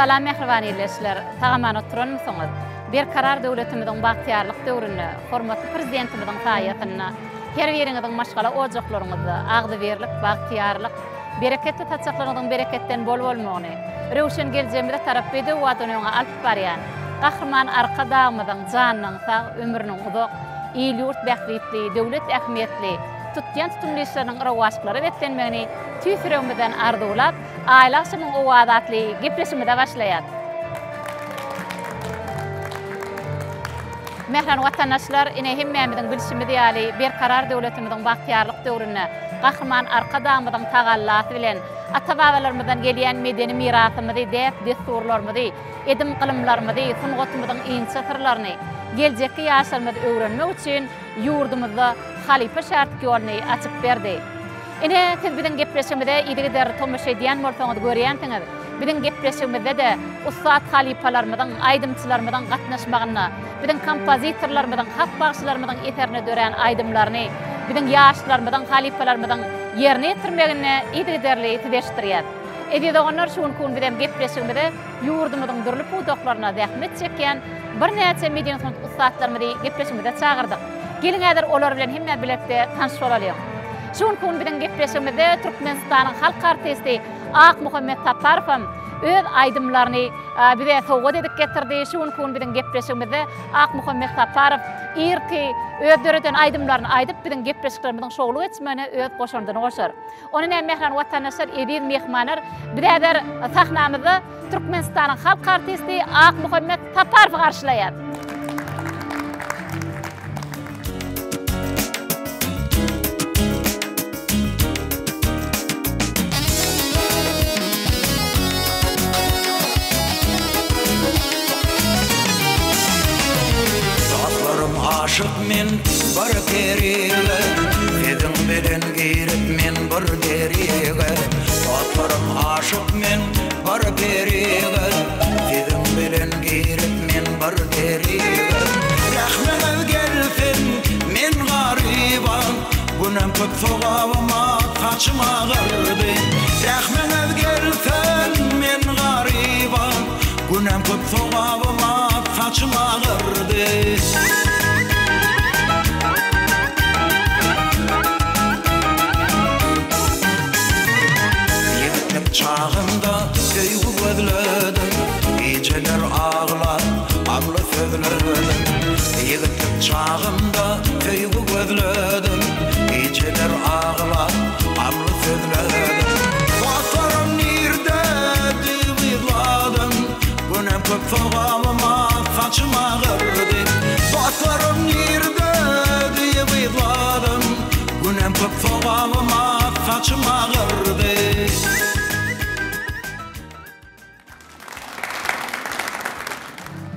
Salam mähriban ildeşler, sag-aman oturanmysyňyz? Berkarar döwletimiziň bagtyýarlyk döwründe, hormatly Prezidentimiziň saýasynda her biriňiziň maşgala ojaklaryňyzda agzybirlik, bagtyýarlyk, bereketli saçaklaryňyzyň bereketden bol bolmagyny, röwşen geljegimize tarap bedew badyny öňe alyp barýan Gahryman Arkadagymyzyň janynyň sag, ömrüniň uzak, il-ýurt bähbitli, döwlet ähmiýetli tutýan tutumly işleriniň rowaçlyklara beslenmegini tüýs ýüregimizden arzuwlap, Aýly agşamyň owazy atly gepleşigimize başlaýas. Mähriban watandaşlar, ine hemmämiziň bilşimiz ýaly, Berkarar döwletimiziň bagtyýarlyk döwründe Gahryman Arkadagymyzyň tagallasy bilen ata-babalarymyzdan gelýän medeni mirasymyzy, däp-dessurlarymyzy, edim-gylymlarymyzy, sungatymyzyň inçe syrlaryny geljekki ýaşlarymyz öwrenmek üçin ýurdumyzda halypa-şägirtlik ýoluny açyp berdi. Ine, siz biziň gepleşigimize yzygiderli tomaşa edýän bolsaňyz görýänsiňiz, biziň gepleşigimizde-de ussat halypalarymyzyň, aýdymçylarymyzyň gatnaşmagynda, biziň kompozitorlarymyzyň, halk bagşylarymyzyň eserinde dörän aýdymlaryny biziň ýaşlarymyzyň, halypalarymyzyň ýerine ýetirmeginde yzygiderli size eşitdirýäs. Eziz doganlar, şu günki gün bizem gepleşigimize ýurdumyzyň dürli pudaklarynda zähmet çekýän birnäçe medeni-sungat ussatlarymyzy gepleşigimize çagyrdyk. Geliň häzir olar bilen hemme bilelikde tanyş bolalyň. Şu günki gün biziň gepleşigimizde Türkmenistanyň halk artisti Akmuhammet Saparow hem öz aýdymlaryny bize sowgat edip getirdi. Şu günki gün biziň gepleşigimizde Akmuhammet Saparow irki öz döreden aýdymlaryny aýdyp, biziň gepleşiklerimiziň şowly geçmegine öz goşandyny goşar. Ony näme mähriban watandaşlar, eziz myhmanlar, biz häzir sahnamyzda Türkmenistanyň halk artisti Akmuhammet Saparowy garşylaýarys. Dostlarym aşyk men bir perige Siziň bilen girip men bir derige Dostlarym aşyk men bir perige Siziň bilen girip men bir derige Rähmiňiz gelsin men garyba Günäm köp sogabyma saçym agardy Rähmiňiz gelsin men garyba Günäm köp sogabyma saçym agardy. Ýigitlik çagymda söýgi gözledim, Gijeler aglap gamly sözledim. Ýigitlik çagymda söýgi gözledim, Gijeler aglap gamly sözledim. Dostlarym nirde diýip yzladym, Günäm köp sogabyma saçym agardy. Dostlarym nirde diýip yzladym, Günäm köp sogabyma saçym agardy.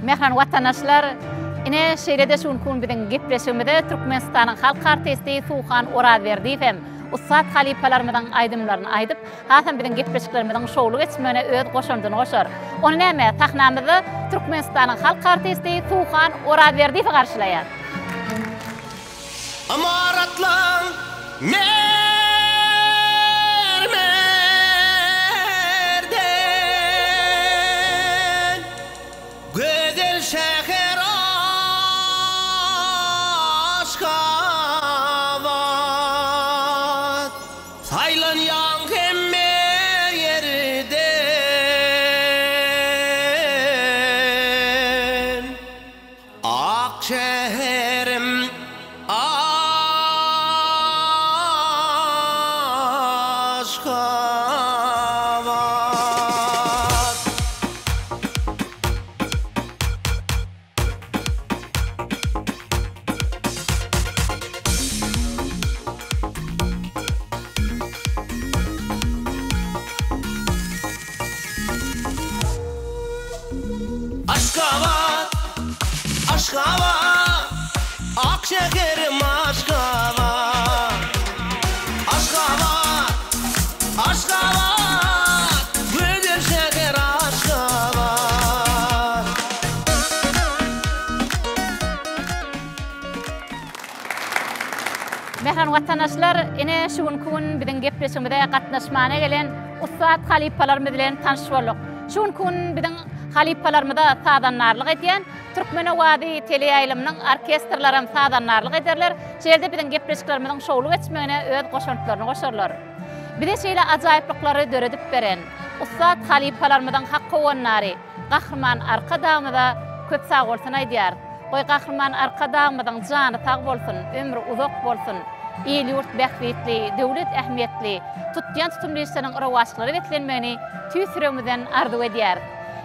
Mähriban watandaşlar, ine şeýle-de şu günki gün biziň gepleşigimize Türkmenistanyň halk artisti Suhan Orazberdiýew hem ussat halypalarymyzyň aýdymlaryny aýdyp, hasam biziň gepleşiklerimiziň şowly geçmegine öz goşandyny goşar. Ony näme, sahnamyzda Türkmenistanyň halk artisti Suhan Orazberdiýewi garşylaýar. Ymaratlaň mermerden, Gözel şäher Aşgabat. Saýlanýaň hemme ýerden. Ak şäherim Aşgabat. Aşgabat, Aşgabat, ak şäherim Aşgabat. Aşgabat, Aşgabat, gözel şäher Aşgabat. Mähriban watandaşlar, ine şu günki gün biziň gepleşigimize gatnaşmana gelen ussat halypalarymyz bilen tanyş bolduk. Şu günki gün biziň halypalarymyza sazandarlyk edýän Türkmen owazy teleýaýlymynyň orkestrlerem sazandarlyk ederler, şeýle-de biziň gepleşiklerimiziň şowly geçmegine öz goşantlaryny goşarlar. Bize şeýle ajaýyplyklary döredip beren ussat halypalarymyzyň hak howandary Gahryman Arkadagymyza köp sagbolsun aýdýarys. Goý Gahryman Arkadagymyzyň jany sag bolsun, ömri uzak bolsun! Il-ýurt bähbitli, döwlet ähmiýetli, tutýan tutumly işleriniň rowaçlyklara beslenmegini tüýs ýüregimizden arzuw edýäris.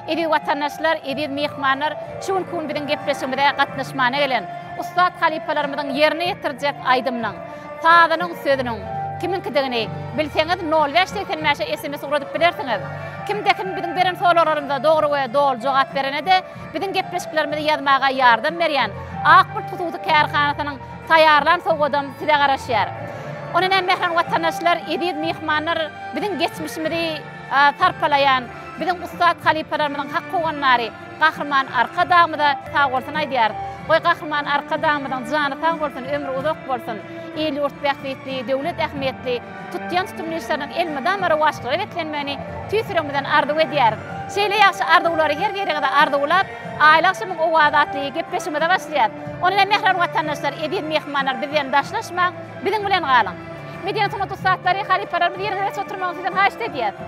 Eziz watandaşlar, eziz myhmanlar, şu günki gün biziň gepleşigimize gatnaşmana gelen ussat halypalarymyzyň ýerine ýetirjek aýdymynyň, sazynyň, sözüniň kimiňkidigini bilseňiz nol bäş 85-e sms ugradyp bilersiňiz. Kimde-kim biziň beren soraglarymyza dogry we doly jogap berene-de biziň gepleşiklerimizi ýazmaga ýardam berýän Ak Bulut hususy kärhanasynyň taýýarlan sowgadam size garaşýar. Onda näme mähriban watandaşlar, eziz myhmanlar biziň geçmişimizi sarpalaýan, biziň ussat halypalarymyzyň hak howandary Gahryman Arkadagymyza sagbolsun aýdýarys. Goý Gahryman Arkadagymyzyň jany sag bolsun, ömri uzak bolsun! Il-ýurt bähbitli, döwlet ähmiýetli tutýan tutumly işleriniň elmydama rowaçlyklara beslenmegini tüýs ýüregimizden arzuw edýäris. Şeýle ýagşy arzuwlary her biriňize arzuwlap, Aýly agşamyň owazy atly gepleşigimize başlaýarys. Onda mähriban watandaşlar, eziz myhmanlar bizden daşlaşmaň, biziň bilen galyň! Medeni sungat ussatlary, halypalarymyz ýeriňize geçip oturmagyňyzy sizden haýyşt edýäris.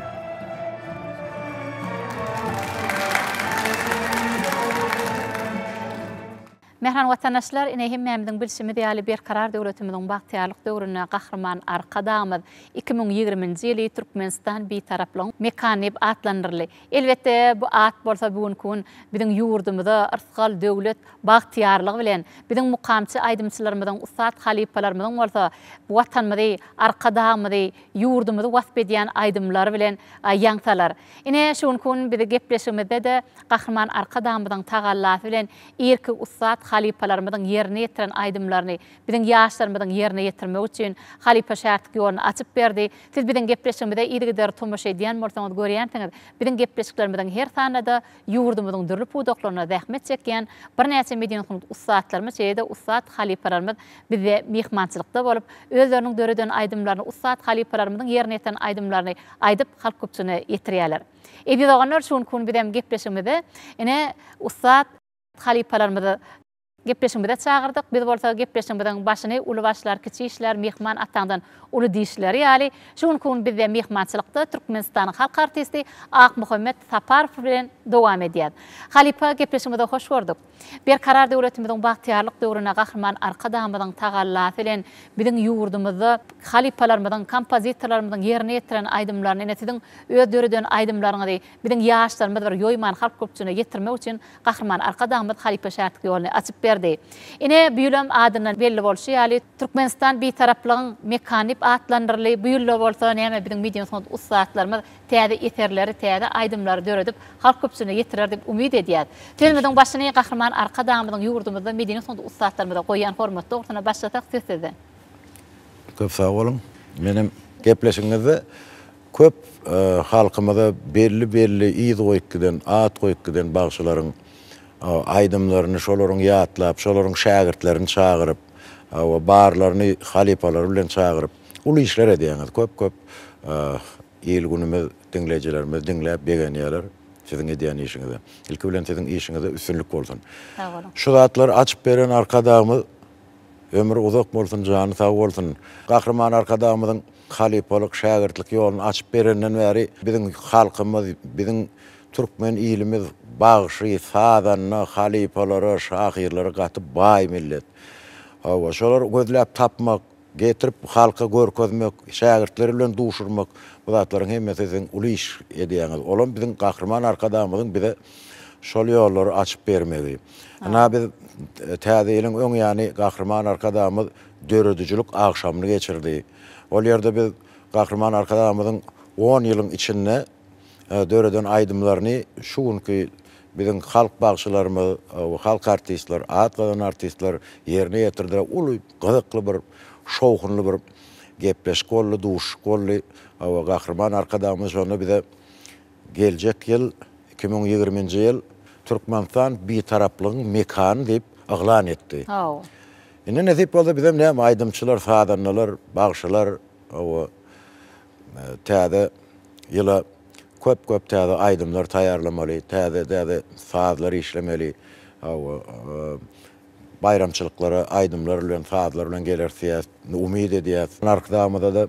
Mähriban watandaşlar, ine hemmämiziň bilşimiz ýaly Berkarar döwletimiziň bagtyýarlyk döwründe Gahryman Arkadagymyz 2020-nji ýyly Türkmenistan Bitaraplygyň mekany diýip atlandyryldy. Elbetde, bu at bolsa bu günki gün biziň ýurdumyza yrsgal, döwlet, bagtyýarlygy bilen, biziň mukamçy aýdymçylarymyzyň, ussat halypalarymyzyň bolsa Watanymyzy, Arkadagymyzy, ýurdumyzy wasp edýän aýdymlary bilen ýaň salar. Ine, şu günki gün bizi gepleşigimizde-de Gahryman Arkadagymyzyň tagallasy bilen irki ussat halypalarymyzyň ýerine ýetiren aýdymlaryny biziň ýaşlarymyzyň ýerine ýetirmegi üçin halypa-şägirtlik ýoluny açyp berdi. Siz biziň gepleşigimize yzygider tomaşa edýän bolsaňyz görýänsiňiz, biziň gepleşiklerimiziň her sanynda-da ýurdumyzyň dürli pudaklarynda zähmet çekýän birnäçe medeni-sungat ussatlarymyz, şeýle-de ussat halypalarymyz bizde myhmançylykda bolup, özleriniň döreden aýdymlaryny, ussat halypalarymyzyň ýerine ýetiren aýdymlaryny aýdyp, halk köpçüligine ýetirýärler. Eziz doganlar, şu günki gün bizem gepleşigimize ine, ussat halypalarymyzy Gepleşigimize çagyrdyk. Biz bolsa gepleşigimiziň başyny uly başlar, kiçi işlär, myhman ataňdan uly diýişleri ýaly, şu günki gün bizde myhmançylykda Türkmenistanyň halk artisti Akmuhammet Saparow bilen dowam edýäs. Halypa, gepleşigimize hoş gördük. Berkarar döwletimiziň bagtyýarlyk döwründe Gahryman Arkadagymyzyň tagallasy bilen biziň ýurdumyzda halypalarymyzyň, kompozitorlarymyzyň ýerine ýetiren aýdymlaryny, ine siziň öz döreden aýdymlaryňyzy biziň ýaşlarymyz bir ýoýman halk köpçüligine ýetirmek üçin Gahryman Arkadagymyz halypa-şägirtlik ýoluny açyp berdi. Ine, bu ýylam adyndan belli bolşy ýaly, Türkmenistan Bitaraplygyň mekany diýip atlandyryldy. Bu ýylda bolsa, näme, biziň medeni sungat ussatlarymyz täze eserleri, täze aýdymlary döredip, halk köpçüligine ýetirer diýip umyt edýäris. Sözümiziň başyny Gahryman Arkadagymyzyň ýurdumyzda medeni sungat ussatlarymyza goýýan hormaty dogrusynda başlasak, söz sizde. Köp sag boluň. Menem gepleşigiňizde Köp halkymyza belli-belli yz goýup giden, at goýup giden bagşylaryň aýdymlaryny şolaryň ýatlap, şolaryň şägirtlerini çagyryp, hawa, barlaryny halypalary bilen çagyryp, uly işler edýäňiz. Köp-köp il-günümiz, diňleýjilerimiz diňläp begenýärler siziň edýän işiňize. Ilki bilen siziň işiňizde üstünlik bolsun. Sag boluň. Şu zatlary açyp beren Arkadagymyz Ömri uzak bolsun, jany sag bolsun. Gahryman Arkadagymyzyň halypalyk, şägirtlik ýoluny açyp berenden bäri biziň halkymyz, biziň türkmen ilimiz bagşy, sazanda, halypalara, şahyrlara gaty baý millet. Hawa, şolary gözläp tapmak, getirip halka görkezmek, şägirtleri bilen duşurmak, bu zatlaryň hemmesi siziň uly iş edýäňiz. Olam biziň Gahryman Arkadagymyzyň bize şol ýollary açyp bermegi. Ynha biz Täze ýylyň öň ýany Gahryman Arkadagymyz döredijilik agşamyny geçirdi. Ol ýerde biz Gahryman Arkadagymyzyň on ýylyň içinde döreden aýdymlaryny şu günki biziň halk bagşylarymyz, halk artistler, at gazanan artistler ýerine ýetirdiler. Uly gyzykly bir şowhunly bir gepleşik boldy, duşuşyk boldy. Gahryman Arkadagymyz şonda bize Geljek ýyl, 2020-nji ýyl Türkmenistan Bitaraplygyň mekany diýip yglan etdi. Hawa. Indi nesip bolsa bizem näme aýdymçylar, sazandalar, bagşylar hawa täze ýyla. Köp-köp täze aýdymlar taýýarlamaly, täze-täze sazlar işlemeli. Hawa, baýramçylyklara aýdymlar bilen, sazlar bilen geleris diýýäs, umyt edýäs. Arkadagymyza-da,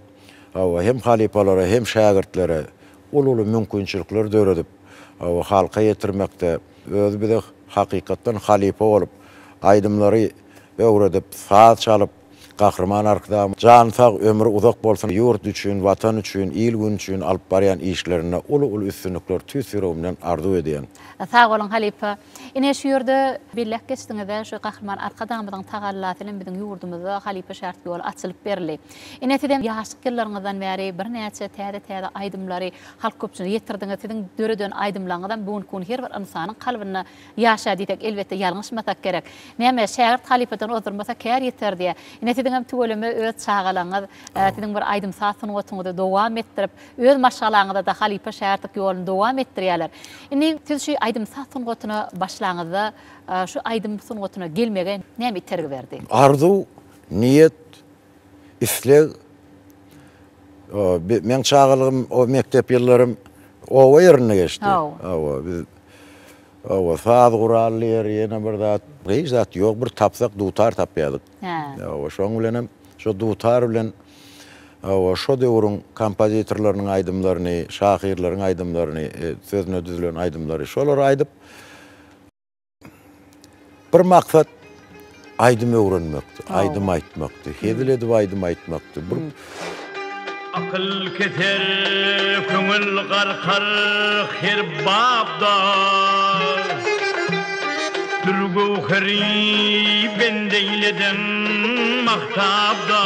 hawa, hem halypalara, hem şägirtlere uly-uly mümkinçilikler döredip, hawa, halka ýetirmekde, özi bize hakykatdan halypa bolup, aýdymlary öwredip, saz çalyp, Gahryman Arkadagymyz jany sag, ömri uzak bolsun, ýurt üçin, Watan üçin, il-gün üçin alyp barýan işlerinde uly-uly üstünlikler tüýs ýüregimden arzuw edýän. Sag boluň halypa. Ine şu ýerde belläp geçdiňizä şu Gahryman Arkadagymyzyň tagallasy bilen biziň ýurdumyzda halypa şägirt ýoly açylyp berildi. Ine sizem ýaşlyk ýyllaryňyzdan bäri birnäçe täze-täze aýdymlary halk köpçüligine ýetirdiňiz. Siziň döreden aýdymlaryňyzam bu günki gün her bir ynsanyň kalbynda Ýaşa diýsek, elbetde, ýalňyşmasak gerek. Näme, şägirt halypadan ozdurmasa kär ýeter diýýär. Ine, siziňem tüweleme öz çagalaryňyz siziň bir aýdym-saz sungatyňyzy dowam etdirip, öz maşgalaňyzda-da halypa-şägirtlik ýoluny dowam etdirýärler. Indi siz şu aýdym-saz sungatyna başlaňyzda, şu aýdym sungatyna gelmege näme itergi berdi? Arzuw, niýet, isleg. Meň çagalygym, o mekdep ýyllarym oba ýerinde geçdi. Hawa, biz Hawa, saz gural diýer, ýene bir zat. Hiç zat ýok, bir tapsak dutar tapýardyk. Hawa, şoň bilenem, şo dutar bilen, hawa, şo döwrüň kompozitorlarynyň aýdymlaryny, şahyrlaryň aýdymlaryny, sözüne düzülen aýdymlary, şolary aýdyp, bir maksat aýdym öwrenmekdi, aýdym aýtmakdy, hezil edip aýdym aýtmakdy. Bir Akyl keser, köňül garkar her babda. Dür-göwheri bende eýlediň mahtabda.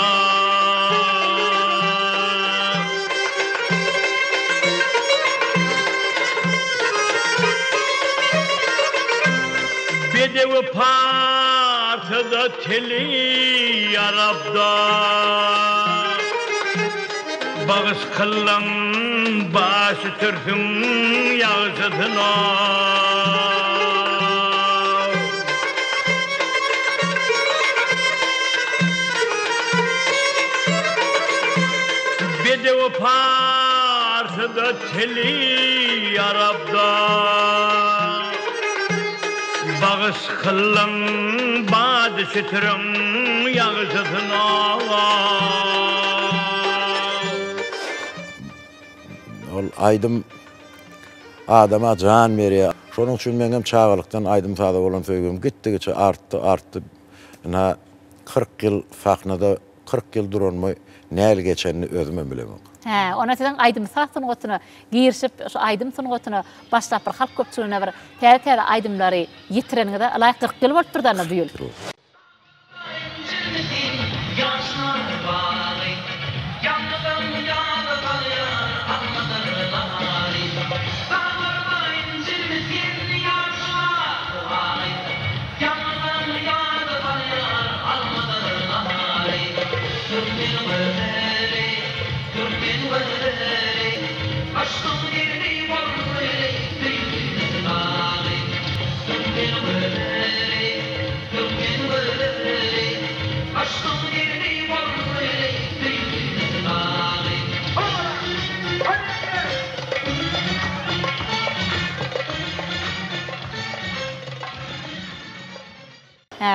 Bedewi partada tili arapda Bagyş kyldyň baş üstürsiň ýagşysyna. Bedewi parsyda tili arapda Bagyş kyldyň bady şütüriň ýagşysyna. Ol aýdym adama jan berýär. Şonuň üçin meňem çagalykdan aýdym-saza bolan söýgim gitdigiçe artdy, artdy. Ynha, 40 ýyl sahnada 40 ýyl duranymy nähili geçenini özümem bilemok. Hä, onda siziň aýdym-saz sungatyna girişip, şu aýdym sungatyna başlap bir halk köpçüligine bir täze-täze aýdymlary ýetireniňize ylaýyk 40 ýyl bolupdyr-da onda bu ýyl.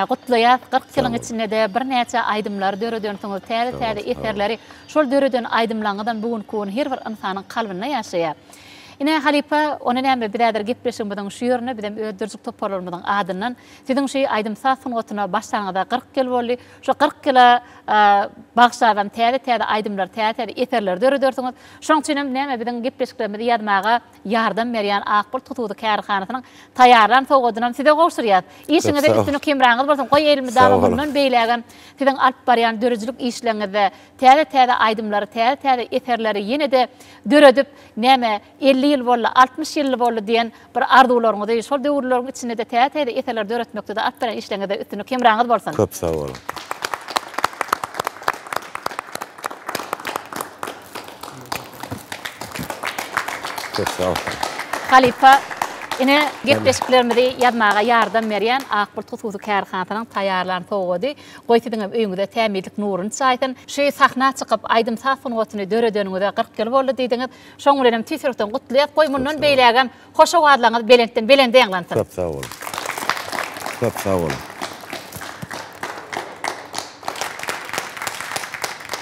Gutlaýas, 40 ýylyň içinde-de birnäçe aýdymlary döredensiňiz, täze-täze eserleri, şol döreden aýdymlaryňyzam bu günki gün her bir ynsanyň kalbynda ýaşaýar. Ine, halypa, onda näme, biz häzir gepleşigimiziň şu ýerinde bizem öz döredijilik toparlarymyzyň adyndan siziň şu aýdym-saz sungatyna başlanyňyza 40 ýyl boldy. Şu 40 ýyla bagyşlabam täze-täze aýdymlary, täze-täze eserleri döredersiňiz. Şonuň üçinem näme, biziň gepleşiklerimizi ýazmaga ýardam berýän Ak bulut hususy kärhanasynyň taýýarlan sowgadynam size gowşurýas. Işiňizde üstünlik hemraňyz bolsun! Goý, elmydama mundan beýlägem siziň alyp barýan döredijilik işleriňizde täze-täze aýdymlary, täze-täze eserleri ýene-de döredip, näme, 50 ýyl boldy, 60 ýyl boldy diýen bir arzuwlaryňyzy şol döwürleriň içinde-de täze-täze eserleri döretmekde-de alyp barýan işleriňizde üstünlik hemraňyz bolsun! Köp sag boluň. Köp sag boluň. Halypa. Ine, gepleşiklerimizi ýazmaga ýardam berýän Ak Bulut hususy kärhanasynyň taýýarlan sowgady. Goý, siziňem öýüňize tämizlik nuruny çaýsyn. Şu sahna çykyp, aýdym-saz sungatyny döredeniňize 40 ýyl boldy diýdiňiz. Şoň bilenem tüýs ýürekden gutlaýas. Goý, mundan beýlägem hoş owazlaryňyz belentden belende ýaňlansyn. Köp sag boluň. Köp sag boluň.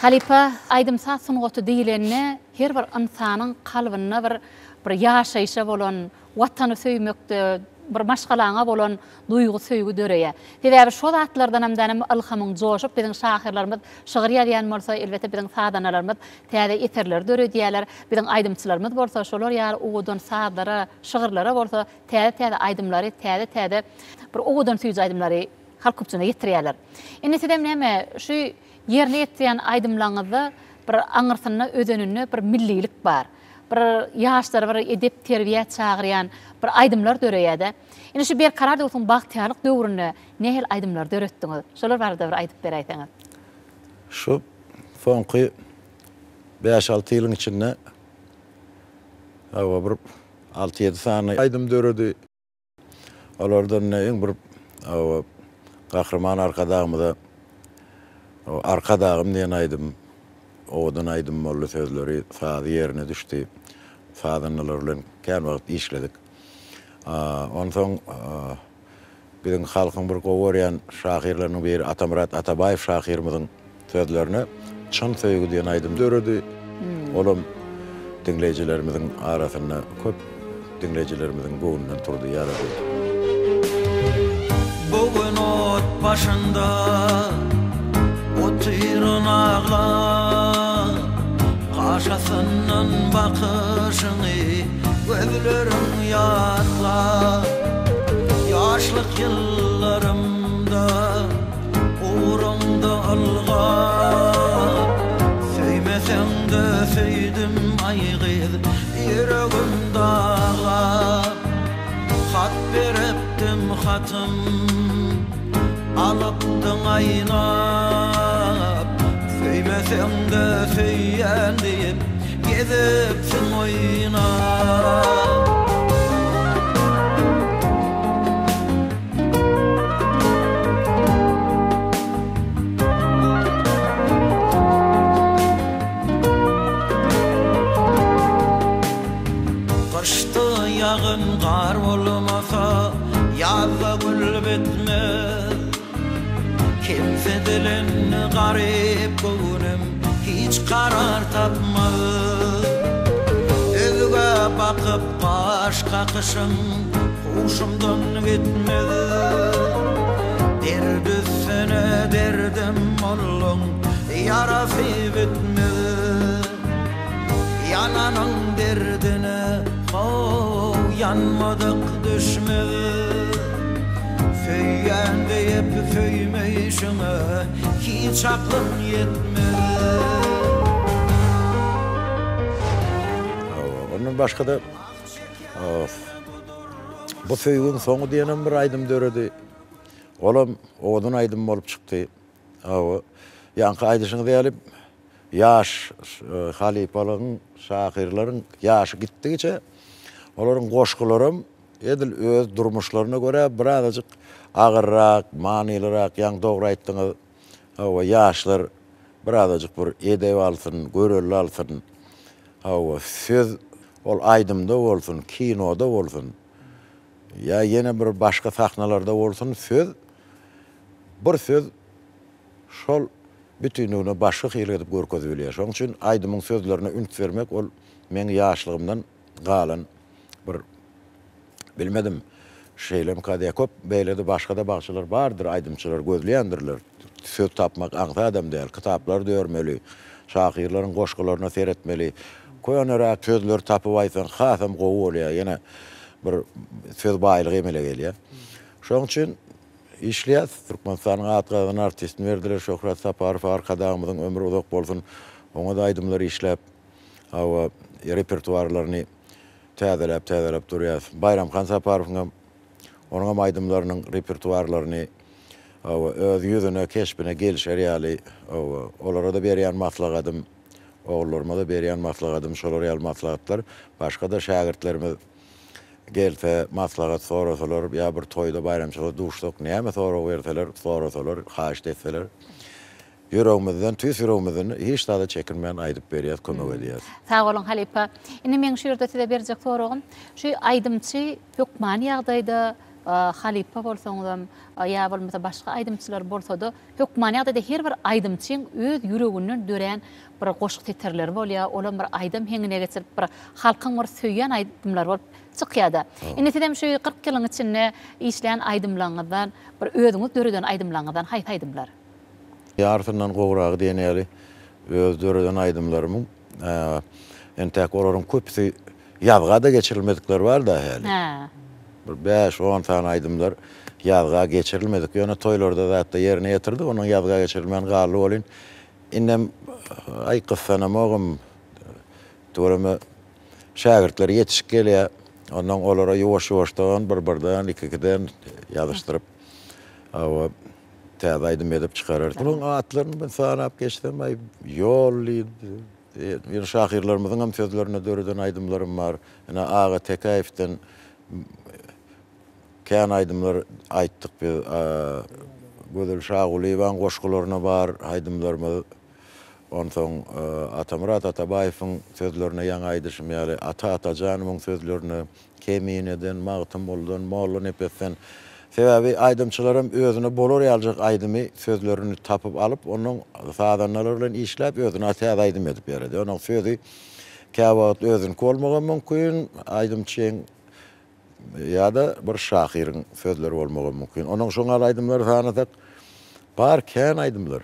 Halypa, aýdym-saz sungaty diýlende, her bir ynsanyň kalbynda bir bir ýaşaýşa bolan, Watany söýmekde, bir maşgalaňa bolan duýgy, söýgi döreýär. Sebäbi şo zatlardanam dänem ylhamyň joşup biziň şahyrlarymyz şygyr ýazýan bolsa, elbetde biziň sazandalarymyz täze eserleri döredýärler. Biziň aýdymçylarymyz bolsa şolar ýaly owadan sazlara, şygyrlara bolsa täze-täze aýdymlary, täze-täze bir owadan süýji aýdymlary halk köpçüligine ýetirýärler. Indi sizem näme şu ýerine ýetirýän aýdymlaryňyzda bir aňyrsynda, özeninde bir millilik bar. Bir ýaşlary bir edep-terbiýä çagyrýan bir aýdymlar döreýär-de. Indi şu Berkarar döwletiň bagtyýarlyk döwründe nähili aýdymlar döretdiňiz? Şolar barada bir aýdyp beräýseňiz. Şu soňky bäş-alty ýylyň içinde hawa bir alty-ýedi sany aýdym döredi. Olardan iň bir Gahryman Arkadagymyza Arkadagym diýen aýdym owadan aýdym boldy, sözleri, sazy ýerine düşdi. Sazandalar bilen kän wagt işledik. Onsoň Biziň halkyň bir gowy görýän şahyrlarynyň biri Atamyrat Atabaýew şahyrymyzyň sözlerine Çyn söýgi diýen aýdym döredi. Olam diňleýjilerimiziň arasynda köp diňleýjilerimiziň göwnünden turdy, ýarady. Bu gün ot başynda otyryn aglap, Gaşasyndan bakyşyňy Gözleriň ýatlap, ýaşlyk ýyllarymda Ugruňda ylgap, Söýmeseň-de söýdüm, aý gyz, ýüregim daglap. Hat beripdim hatym, alypdyň aýnap, Söýmeseň-de söýýän diýip, Gezipsiň oýnap. Gyşda ýagyn gar bolmasa, ýazda gül bitmez. Kemsidilen garyp göwnüm hiç karar tapmaz. Özgä bakyp gaş kakyşyň huşumdan gitmez. Dert üstüne derdim bolduň, ýarasy bitmez. Ýananyň derdine how ýanmadyk düşmez. Söýýän diýip söýmeýşiňe hiç aklym ýetmez. Hawa, ondan başga-da Bu söýgüň soňy diýenem bir aýdym döredi. Olam owadan aýdym bolup çykdy. Hawa, ýaňky aýdyşyňyz ýaly Ýaş halypalaryň, şahyrlaryň ýaşy gitdigiçe, olaryň goşgularam edil öz durmuşlaryna görä birazajyk agyrrak, manylyrak, ýaňy dogry aýtdyňyz, hawa, ýaşlar birazajyk bir edep alsyn, görelde alsyn, hawa, söz ol aýdymda bolsun, kinoda bolsun, ýa ýene bir başga sahnalarda bolsun, söz, bir söz şol bütinligine başga hili edip görkezip bilýär. Şonuň üçin aýdymyň sözlerine üns bermek ol meň ýaşlygymdan galan bir bilmedim şeýlemika diýä köp beýlede başgada bagşylar bardyr aýdymçylar gözleýändirler söz tapmak aňsadam däl kitaplary dörmeli şahyrlaryň goşgularyna seretmeli köneräk sözleri tapyp aýtsaň hasam gowy bolýar ýene bir söz baýlygy emele gelýär şonuň üçin Işleýäs. Türkmenistanyň at gazanan artistini berdiler Şöhrat Saparowa Arkadagymyzyň ömri uzak bolsun. Oňa-da aýdymlar işläp, hawa, repertuarlaryny täzeläp, täzeläp durýas. Baýramhan Saparowyňam, onuňam aýdymlarynyň repertuarlaryny, hawa, öz ýüzüne, keşbine gelşer ýaly, hawa, olara-da berýän maslahatym, ogullaryma-da berýän maslahatym şolar ýaly maslahatlar. Başga-da şägirtlerimiz. Gelse, maslahat sorasalar ýa bir toýda, baýramçylykda duşsak, näme sorag berseler, sorasalar, haýyşt etseler, ýüregimizden, tüýs ýüregimizden hiç zada çekinmän aýdyp berýäs, kömek edýäs. Sag boluň, halypa. Indi meň şu ýerde size berjek soragym, şu aýdymçy hökmany ýagdaýda halypa bolsaňyzam ýa bolmasa başga aýdymçylar bolsa-da, Hökmany ýagdaýda her bir aýdymçyň öz ýüreginden dörän bir goşgy setirleri bolýar, olam bir aýdym heňine geçirip bir halkyň bir söýýän aýdymlary bolup çykýada. Indi sizem şu 40 ýylyň içinde işlän aýdymlaryňyzdan bir özüňiz döreden aýdymlaryňyzdan haýsy aýdymlar? Ýarysyndan gowragy diýen ýaly öz döreden aýdymlarymyň entäk olaryň köpüsi Ýazga-da geçirilmedikler bar-da häli. Bir bäş-on sany aýdymlar ýazga geçirilmedik. Ýöne toýlarda zatda ýerine ýetirdik. Onuň ýazga geçirilmän galdy welin, indem aý gyssanamogam. Tüweleme şägirtler ýetişip gelýär. Onnoň olara ýuwaş-ýuwaşdan, bir-birden, iki-ikiden ýazyşdyryp, hawa, täze aýdym edip çykararys. Bularyň atlaryny men sanap geçsem, aý, ýol diýip, Ýöne şahyrlarymyzyň hem sözlerine döreden aýdymlarym bar. Ine, Aga Tekäýewden kän aýdymlar aýtdyk biz. Gözel Şagulyýewaň goşgularyna bar aýdymlarymyz. Onsoň Atamyrat Atabaýewiň sözlerine ýaňy aýdyşym ýaly, Ata Atajanowyň sözlerine Kemineden, Magtymgulydan, Mollanepesden. Sebäbi aýdymçylaram özüne bolar ýaljak aýdymy sözlerini tapyp alyp, onnoň sazandalar bilen işläp özüne täze aýdym edip ýaradýar. Onuň sözi käwagt özüniňki bolmagam mümkin, aýdymçyň ýa-da bir şahyryň sözleri bolmagam mümkin. Onuň şoň ýaly aýdymlary sanasak bar kän aýdymlar.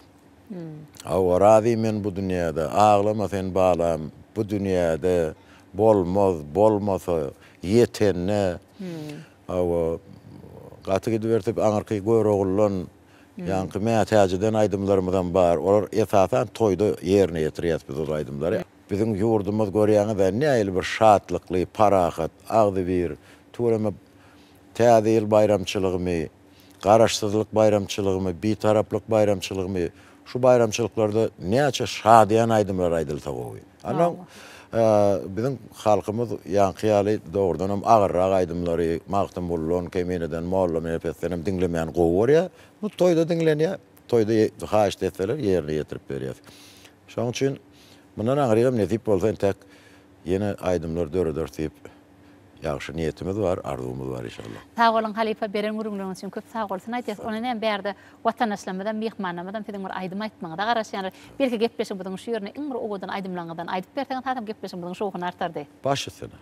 Hawa, razy men bu dünýäde, aglama sen balam, bu dünýäde bolmaz, bolmasa, ýetende. Hawa, gaty gidiberse aňyrky Göroguldan, ýaňky Mätäjiden aýdymlarymyzam bar. Olar esasan toýda ýerine ýetirýäs biz ol aýdymlary. Biziň ýurdumyz görýäňiz-ä nähili bir şatlykly, parahat, agzybir, tüweleme Täze ýyl baýramçylygymy, Garaşsyzlyk baýramçylygymy, Bitaraplyk baýramçylygymy, şu baýramçylyklarda näçe şadyýan aýdymlar aýdylsa gowy. Onnoň biziň halkymyz ýaňky ýaly dogrudanam agyrrak aýdymlary Magtymguludan, Kemineden, Mollanepesdenem diňlemäni gowy görýär. Bu toýda diňlenýär. Toýda haýyşt etseler ýerine ýetirip berýäs. Şonuň üçin mundan aňrygam nesip bolsa entäk ýene aýdymlar dörederis diýip Ýagşy niýetimiz bar, arzuwymyz bar inşallah. Sag boluň halypa beren gürrüňleriňiz üçin köp sag bolsun aýdýas. Ondan hem bärde watandaşlarymyzam myhmanlarymyzam siziň bir aýdym aýtmagyňyza garaşýanlar. Belki gepleşigimiziň şu ýerinde iň bir owadan aýdymlaryňyzdan aýdyp berseňiz hasam gepleşigimiziň şowhuny artardy. Baş üstüne.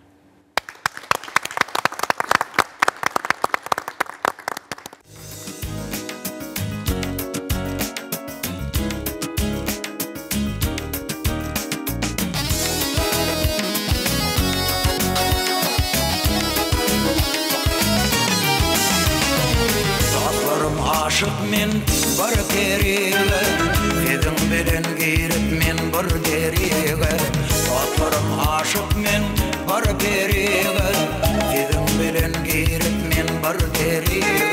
Dostlarym aşyk men bir perige Siziň bilen girip men bir derige Dostlarym aşyk men bir perige Siziň bilen girip men bir derige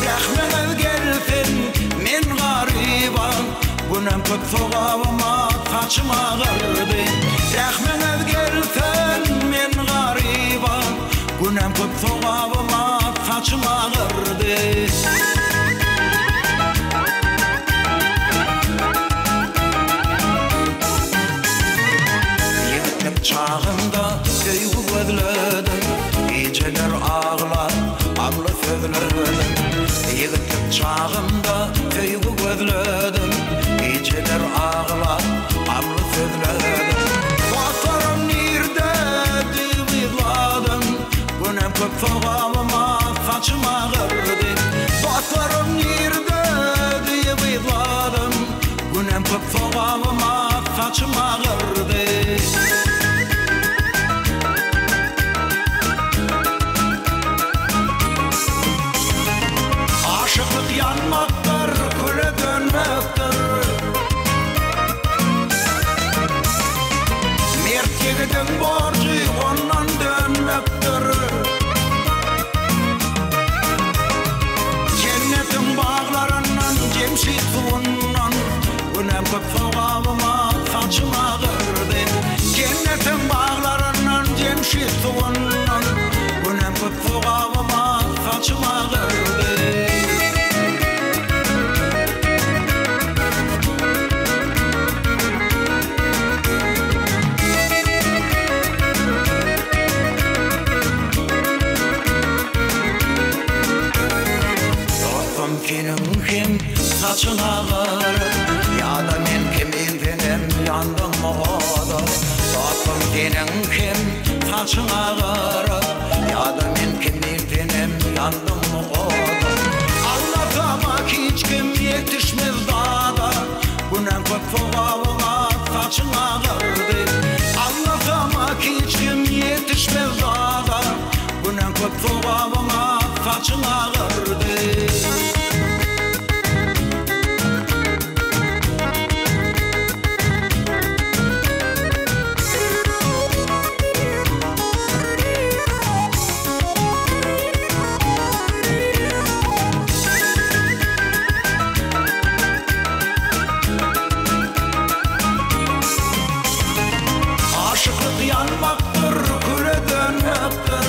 Rähmiňiz gelsin men garyba Günäm köp sogabyma saçym agardy Rähmiňiz gelsin men garyba Günäm köp sogabyma saçym agardy. Ýigitlik çagymda söýgi gözledim, Gijeler aglap, gamly sözledim. Ýigitlik çagymda söýgi gözledim, Gijeler aglap, gamly sözledim. Dostlarym nirde diýip yzladym, Günäm köp sogabyma saçym agyrdy. Dostlarym nirde diýip yzladym, Günäm köp sogabyma saçym agyrdy. Aşyklyk ýanmakdyr, küle dönmekdir. Mert ýigidiň borjy ondan dönmekdir. Jennetiň baglaryndan, Jemşit suwundan, Günäm köp sogabyma saçym agyrdy. saçyň agaryp, Ýa-da men kimin senem ýandyňmy oda. Allasama hiç kim ýetişmez dada, Günäň köp sogabyňa saçyň agardy. Allasama hiç kim ýetişmez dada, Günäň köp sogabyňa saçyň agardy. Aşyklyk ýanmakdyr, küle dönmekdir.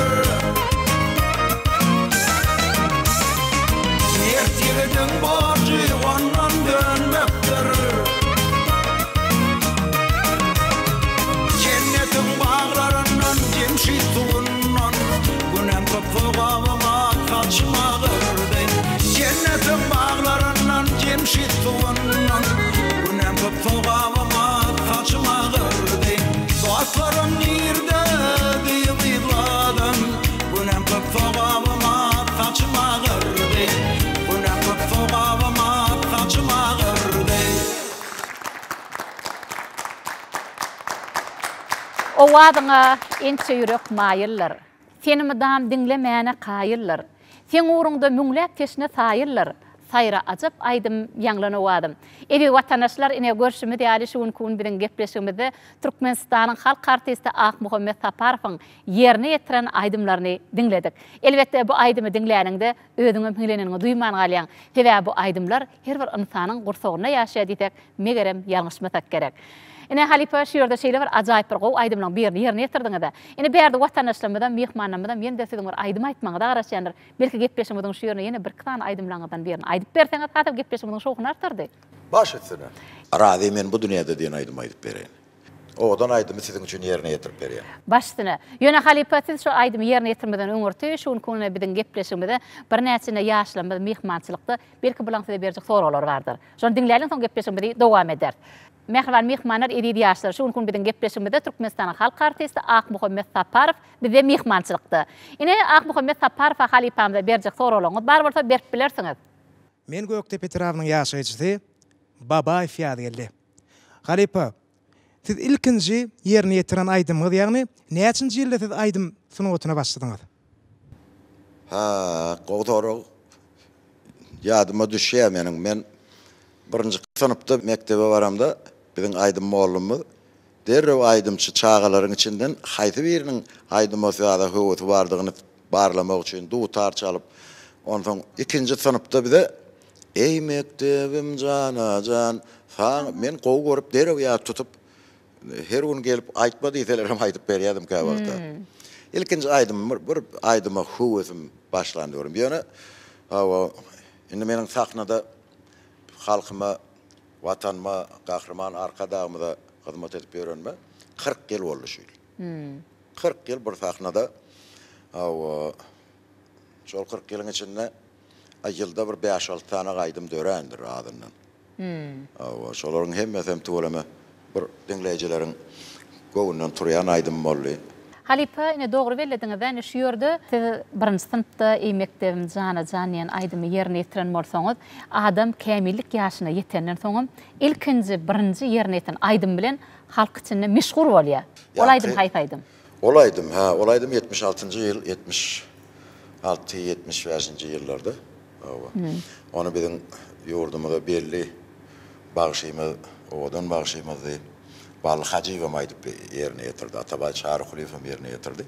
Mert ýigidiň borjy ondan dönmekdir. Jennetiň baglaryndan, Jemşit suwundan, Günäm köp sogabyma saçym agyrdy. Jennetiň baglaryndan, Jemşit suwundan, Günäm köp sogabyma saçym agyrdy. Dostlarym nirde diýip yzladan, Günäm köp sogabyma saçym agyrdy. Günäm köp sogabyma saçym agyrdy. Owazyňa ençe ýürek maýyldyr. Seni mydam diňlemäne kaýyldyr. Seň ugruňda müňläp teşne saýyldyr. Saýra ajap aýdym ýaňlan owazym. Eziz watandaşlar ine görşümiz ýaly şu günki gün biziň gepleşigimizde Türkmenistanyň halk artisti Akmuhammet Saparowyň ýerine ýetiren aýdymlaryny diňledik. Elbetde bu aýdymy diňläniňde özüňem hiňleneniňi duýman galýaň. Sebäbi bu aýdymlar her bir ynsanyň gursagynda ýaşaýar diýsek megerem ýalňyşmasak gerek. Ine halypa şu ýerde şeýle bir ajaýyp bir gowy aýdymlaryň birini ýerine ýetirdiňiz-ä. Ine bärde watandaşlarymyzam, myhmanlarymyzam ýene-de siziň bir aýdym aýtmagyňyza garaşýandyr. Belki gepleşigimiziň şu ýerine ýene birki sany aýdymlaryňyzdan birini aýdyp berseňiz hasam gepleşigimiziň şowhuny artardy. Baş üstüne. Razy men bu dünýede diýen aýdymy aýdyp bereýin. Owadan aýdymy siziň üçin ýerine ýetirip berýän. Baş üstüne. Ýöne halypa siz şu aýdymy ýerine ýetirmeden öňürti şu günki günde biziň gepleşigimize birnäçe ýaşlarymyz myhmançylykda belki bulaň size berjek soraglary bardyr. Şony diňläliň soň gepleşigimizi dowam ederis. Mähriban myhmanlar eziz ýaşlar şu günki gün biziň gepleşigimizde Türkmenistanyň halk artisti Akmuhammet Saparow bizde myhmançylykda. Ine Akmuhammet Saparowa halypamyza berjek soraglaryňyz bar bolsa berip bilersiňiz. Men Gökdepe etrabynyň ýaşaýjysy Babaýew Ýazgeldi. Halypa, siz ilkinji ýerine ýetiren aýdymyňyz, ýagny näçinji ýylda siz aýdym sungatyna başladyňyz? Hä, gowy sorag. Ýadyma düşýär meniň. Men birinji synpda mekdebe baramda biziň aýdym mollumyz derrew aýdymçy çagalaryň içinden haýsy biriniň aýdyma-saza höwesi bardygyny barlamak üçin dutar çalyp, onsoň ikinji synpda bize Eý mekdebim jana-jan, saň men gowy görüp derrew ýat tutup, her gün gelip aýtma diýselerem aýdyp berýärdim käwagtda. Ilkinji aýdymym bir, bir aýdyma höwesim başlan döwrüm. Ýöne hawa, indi meniň sahnada halkyma, Watanyma, Gahryman Arkadagymyza hyzmat edip ýörenime 40 ýyl boldy şu ýyl. 40 ýyl bir sahnada hawa, şol 40 ýylyň içinde ýylda bir bäş-alty sany aýdym dörändir azyndan. Hawa, şolaryň hemmesem tüweleme bir diňleýjileriň göwnünden turýan aýdym boldy. Halypa, ine dogry bellediňiz-dä, ine şu ýerde siz birinji synpda Eý mekdebim jana jan diýen aýdymy ýerine ýetiren bolsaňyz, adam kämillik ýaşyna ýetenden soňam ilkinji, birinji ýerine ýetiren aýdym bilen halk içinde meşhur bolýar. Ol aýdym haýsy aýdym? Ol aýdym, hä, ol aýdym 76-njy ýyl, 76, 75-nji ýyllarda, hawa. Ony biziň ýurdumyza belli bagşymyz, owadan bagşymyzdy, Bally Hajyýewem aýdyp ýerine ýetirdi, Atabaý Çarykulyýewem ýerine ýetirdi.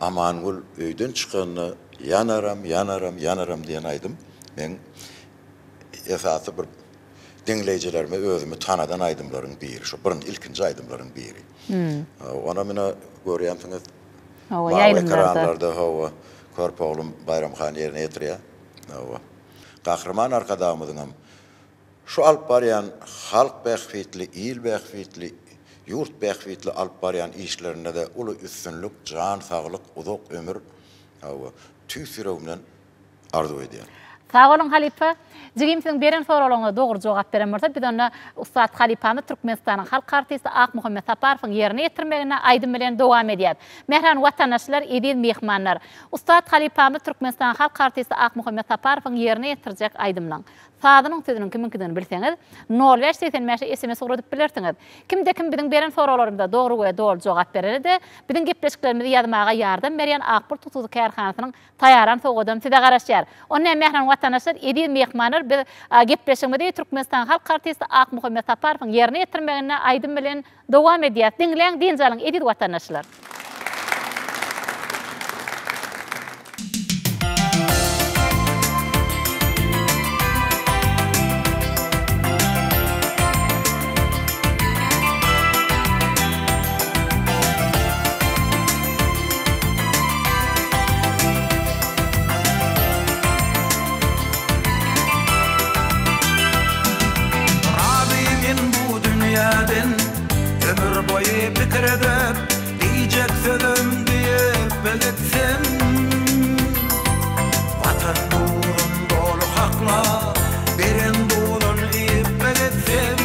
Amangül öýden çykanda Ýanaram, ýanaram, ýanaram diýen aýdym meň esasy bir diňleýjilerime özümi tanadan aýdymlaryň biri, şo birinji, ilkinji aýdymlaryň biri. Onam ine görýänsiňiz, Hawa, mawy ýaýlymlarda. ekranlarda, hawa, körpe oglum Baýram han ýerine ýetirýär. Hawa. Gahryman Arkadagymyzyňam şu alyp barýan halk bähbitli, il bähbitli, ýurt bähbitli alyp barýan işlerinde-de uly üstünlik, jan saglyk, uzak ömür, hawa, tüýs ýüregimden arzuw edýän. Sag boluň halypa. Jigim siziň beren soraglaryňyza dogry jogap beren bolsa biz onda ussat halypamyz Türkmenistanyň halk artisti Akmuhammet Saparowyň ýerine ýetirmeginde aýdym bilen dowam edýäs. Mähriban watandaşlar, eziz myhmanlar! Ussat halypamyz Türkmenistanyň halk artisti Akmuhammet Saparowyň ýerine ýetirjek aýdymynyň sazynyň sözüniň kimiňkidigini bilseňiz, nol bäş 85-e sms ugradyp bilersiňiz. Kimde-kim biziň beren soraglarymyza dogry we doly jogap berere-de, biziň gepleşiklerimizi ýazmaga ýardam berýän Ak Burt hususy kärhanasynyň Taýaran sowgadam size garaşýar. Onda mähriban watandaşlar, eziz myhmanlar biz gepleşigimizi Türkmenistanyň halk artisti Akmuhammet Saparowyň ýerine ýetirmeginde aýdym bilen dowam edýäs. Diňläň, dynç alyň eziz watandaşlar. Razy men bu dünýäden Ömür boýy pikir edip Diýjek sözüm diýip gitsem Watan duzun doly hakla Beren duzun iýip gitsem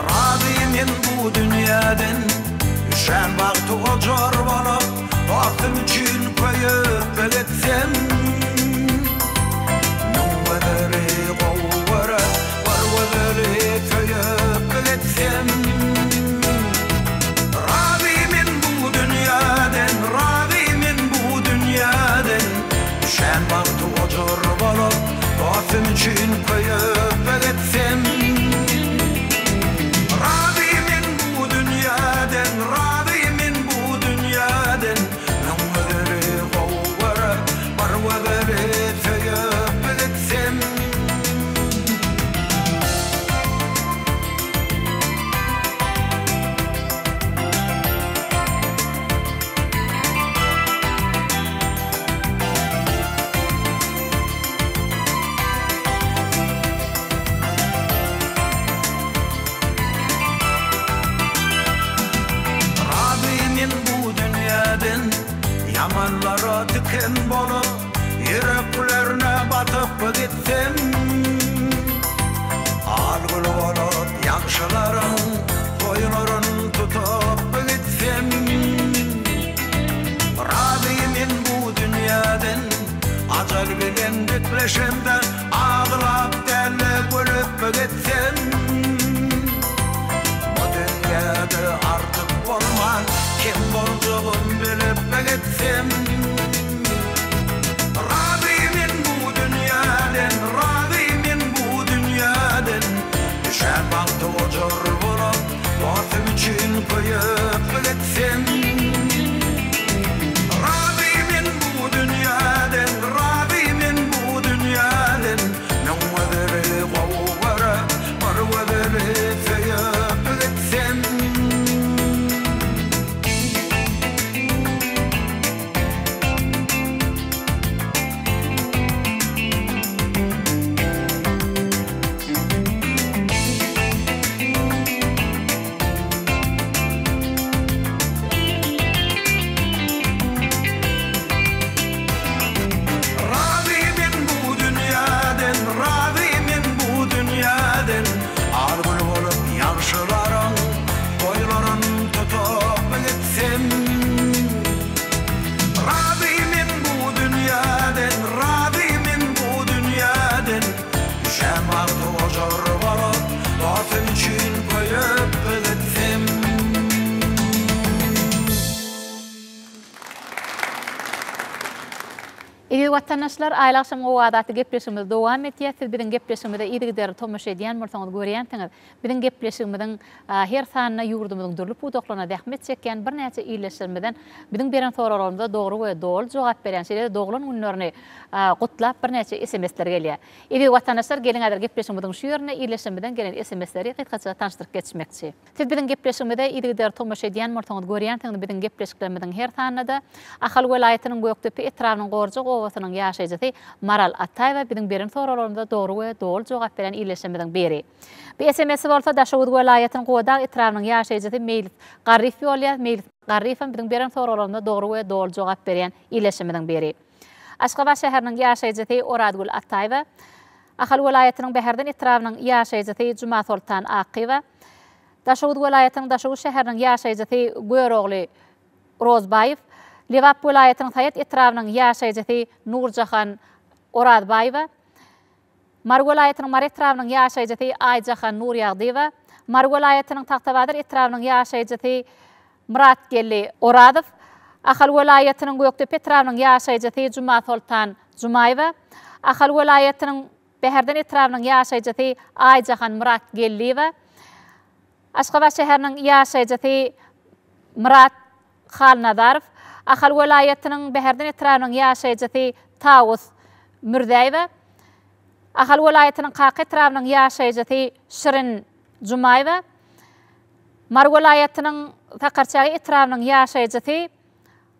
Razy men bu dünýäden Üşän wagty ojar bolup, Dostum üçin köýüp gitsem. Müň gözeli gowy görüp, Bir gözeli söýüp gitsem. Razy men bu dünýäden, Razy men bu dünýäden. Üşän wagty ojar bolup, Dostum üçin köýüp gitsem. Razy men bu dünýäden, Razy men bu dünýäden. Müň gözeli gowy görüp, Bir gözeli söýüp gitsem. Razy men bu dünýäden, Ýamanlara tiken bolup, Ýüreklerine batyp gitsem. Al gül bolup ýagşylaryň Toýlaryn tutup gitsem. Razy men bu dünýäden, Ajal bilen dikleşemde, Aglap däl-de gülüp gitsem. Bu dünýäde artyk bolman, Kem boljagym bilip gitsem. Razy men bu dünýäden, Razy men bu dünýäden. Düşen bagty ojar bolup, Dostum üçin köýüp gitsem. Razy men bu dünýäden, Razy men bu dünýäden. Müň gözeli gowy görüp, Bir gözeli söýüp gitsem. Razy men bu dünýäden, Razy men bu dünýäden. Al gül bolup ýagşylaryň boýlaryn tutup gitsem. Razy men bu dünýäden, Razy men bu dünýäden. Düşen wagty ojar bolup, dostum üçin köýüp gitsem. Eziz watandaşlar, Aýly agşam Owaz atly gepleşigimiz dowam edýär. Siz biziň gepleşigimize yzygiderli tomaşa edýän bolsaňyz görýänsiňiz, biziň gepleşigimiziň her sanynda ýurdumyzyň dürli pudaklarynda zähmet çekýän birnäçe ildeşlerimizden biziň beren soraglarymyza dogry we doly jogap berýän, şeýle-de doglan günlerini gutlap birnäçe sms-ler gelýär. Eziz watandaşlar, geliň häzir gepleşigimiziň şu ýerinde ildeşlerimizden gelen sms-leri gysgaça tanyşdyryp geçmekçi. Siz biziň gepleşigimize yzygider tomaşa edýän bolsaňyz, görýänsiňiz biziň gepleşiklerimiziň her sanynda-da Ahal welaýatynyň Gökdepe etrabynyň Gorjak obasynyň ýaşaýjysy Maral Ataýewa biziň beren soraglarymyza dogry we doly jogap beren ildeşlerimiziň biri. Bu SMS-i bolsa Daşoguz welaýatynyň Gubadag etrabynyň ýaşaýjysy Meýlis Garryýew ýollaýar. Meýlis Garryýew hem biziň beren soraglarymyza dogry we doly jogap berýän ildeşlerimiziň biri. Aşgabat şäheriniň ýaşaýjysy Orazgül Ataýewa, Ahal welaýatynyň Bäherden etrabynyň ýaşaýjysy Jumasoltan Akgyýewa, Daşoguz welaýatynyň Daşoguz şäheriniň ýaşaýjysy Görogly Rozbaýew, Lebap welaýatynyň Saýat etrabynyň ýaşaýjysy Nurjahan Orazbaýewa, Mary welaýatynyň Mary etrabynyň ýaşaýjysy Aýjahan Nurýagdyýewa, Mary welaýatynyň Tagtabazar etrabynyň ýaşaýjysy Myratgeldi Orazow, Ahal welaýatynyň Gökdepe etrabynyň ýaşaýjysy Jumasoltan Jumaýewa, Ahal welaýatynyň Bäherden etrabynyň ýaşaýjysy Aýjahan Myratgeldiýewa, Aşgabat şäheriniň ýaşaýjysy Myrat Halnazarow, Ahal welaýatynyň Bäherden etrabynyň ýaşaýjysy Tawus Mürzäýewa, Ahal welaýatynyň Kaka etrabynyň ýaşaýjysy Şirin Jumaýewa, Mary welaýatynyň Sakarçäge etrabynyň ýaşaýjysy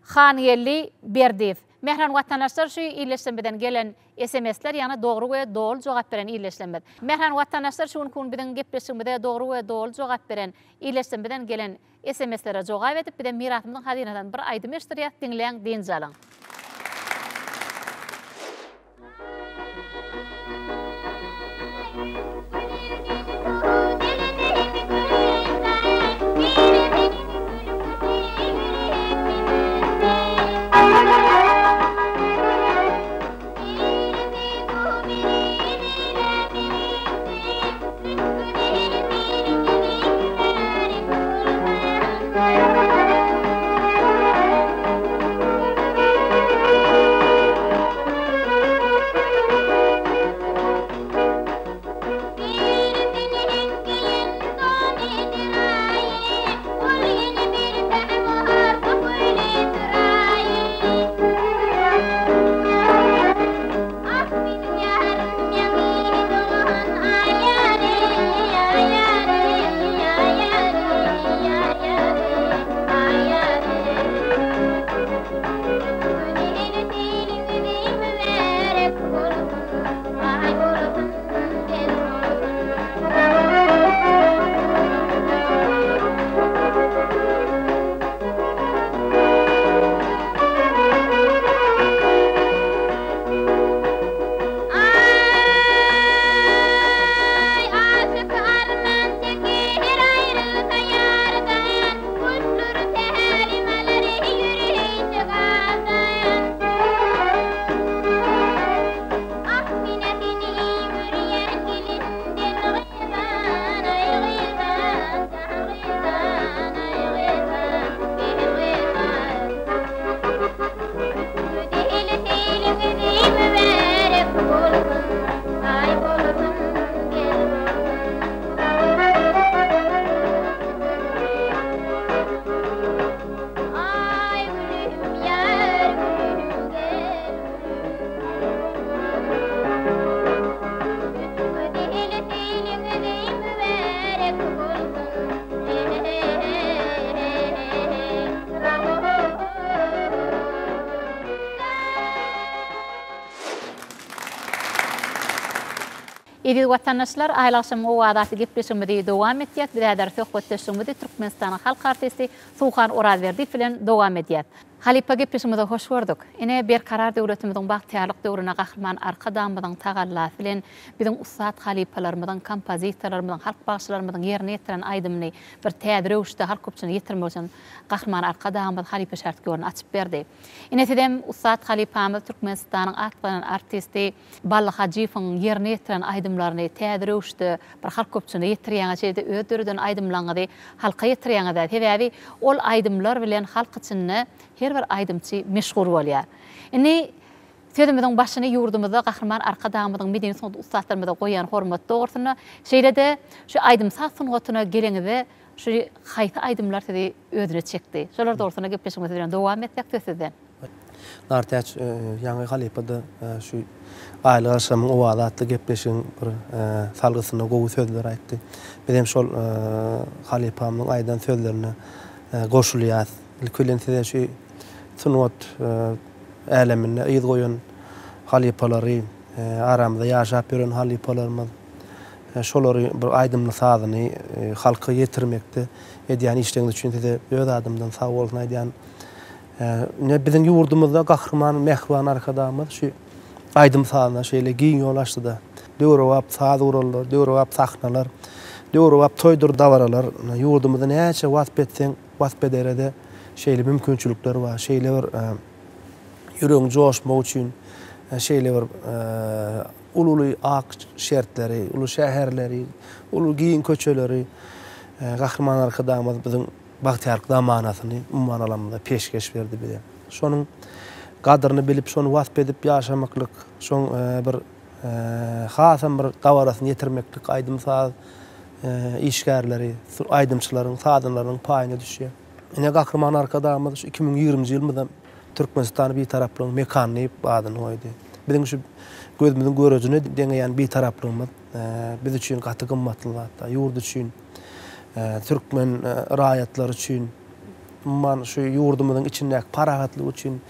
Hangeldi Berdiýew. Mähriban watandaşlar şu ildeşlerimizden gelen SMS-ler ýagny dogry we doly jogap beren ildeşlerimiz. Mähriban watandaşlar şu günki gün biziň gepleşigimize dogry we doly jogap beren ildeşlerimizden gelen SMS-lere jogap edip bize Mirasymyzyň hazynasyndan bir aýdym eşdirýäs diňläň dynç alyň. Eziz watandaşlar, Aýly agşamyň owazy atly gepleşigimizi dowam etýäs. Biz häzir söhbetdeşligimizi Türkmenistanyň halk artisti Suhan Orazberdiýew bilen dowam edýäs. Halypa gepleşigimize hoş gördük. Ine, Berkarar döwletimiziň bagtyýarlyk döwründe Gahryman Arkadagymyzyň tagallasy bilen biziň ussat halypalarymyzyň, kompozitorlarymyzyň, halk bagşylarymyzyň ýerine ýetiren aýdymyny bir täze röwüşde halk köpçüligine ýetirmek üçin Gahryman Arkadagymyz halypa-şägirtlik ýoluny açyp berdi. Ine, sizem ussat halypamyz Türkmenistanyň at gazanan artisti Bally Hajyýewiň ýerine ýetiren aýdymlaryny täze röwüşde bir halk köpçüligine ýetirýäňiz, şeýle-de öz döreden aýdymlaryňyzy halka ýetirýäňiz-ä. Sebäbi ol aýdymlar bilen halk içinde her bir aýdymçy meşhur bolýar. Indi sözümiziň başyny ýurdumyzda Gahryman Arkadagymyzyň medeni sungat ussatlarymyza goýýan hormaty dogrusynda, şeýle-de şu aýdym-saz sungatyna geleňizde şu haýsy aýdymlar sizi özüne çekdi? Şolar dogrusynda gepleşigimizi bilen dowam etsek söz sizden. Nartäç ýaňy halypa-da şu Aýlyk agşamyň owazy atly gepleşigiň bir salgysynda gowy sözler aýtdy. Biz hem şol halypamyzyň aýdan sözlerine goşulýas. Ilki bilen size şu sungat äleminde yz goýan halypalary, aramyzda ýaşap ýören halypalarymyz, şolary bir aýdymly sazyny halka ýetirmekde edýän işleriňiz üçin size öz adymdan sag bolsun aýdýan. Ine biziň ýurdumyzda Gahryman Mähriban Arkadagymyz şu aýdym-sazyna şeýle giň ýol açdy-da. Döwrebap saz gurallar, döwrebap sahnalar, döwrebap toýdur dabaralar ýurdumyzy näçe wasp etseň, wasp edere-de şeýle mümkinçilikler bar. Şeýle bir ýüregiň joşmagy üçin şeýle bir uly-uly ak şertleri, uly şäherleri, uly giň köçeleri Gahryman Arkadagymyz biziň bagtyýarlyk zamanasyny umuman alanymyzda peşgeş berdi bize. Şonuň gadyryny bilip, şony wasp edip ýaşamaklyk, şoň bir hasam bir dabarasyny ýetirmeklik aýdym-saz işgärleri, aýdymçylaryň, sazandalaryň paýyna düşýär. Ine, Gahryman Arkadagymyz şu 2020-nji ýylymyzam Türkmenistany Bitaraplygyň mekany diýip adyny goýdy. Biziň şu gözümiziň görejine deňeýän Bitaraplygymyz biz üçin gaty gymmatly zat. Ýurt üçin, türkmen raýatlary üçin, umuman şu ýurdumyzyň içindäki parahatlyk üçin,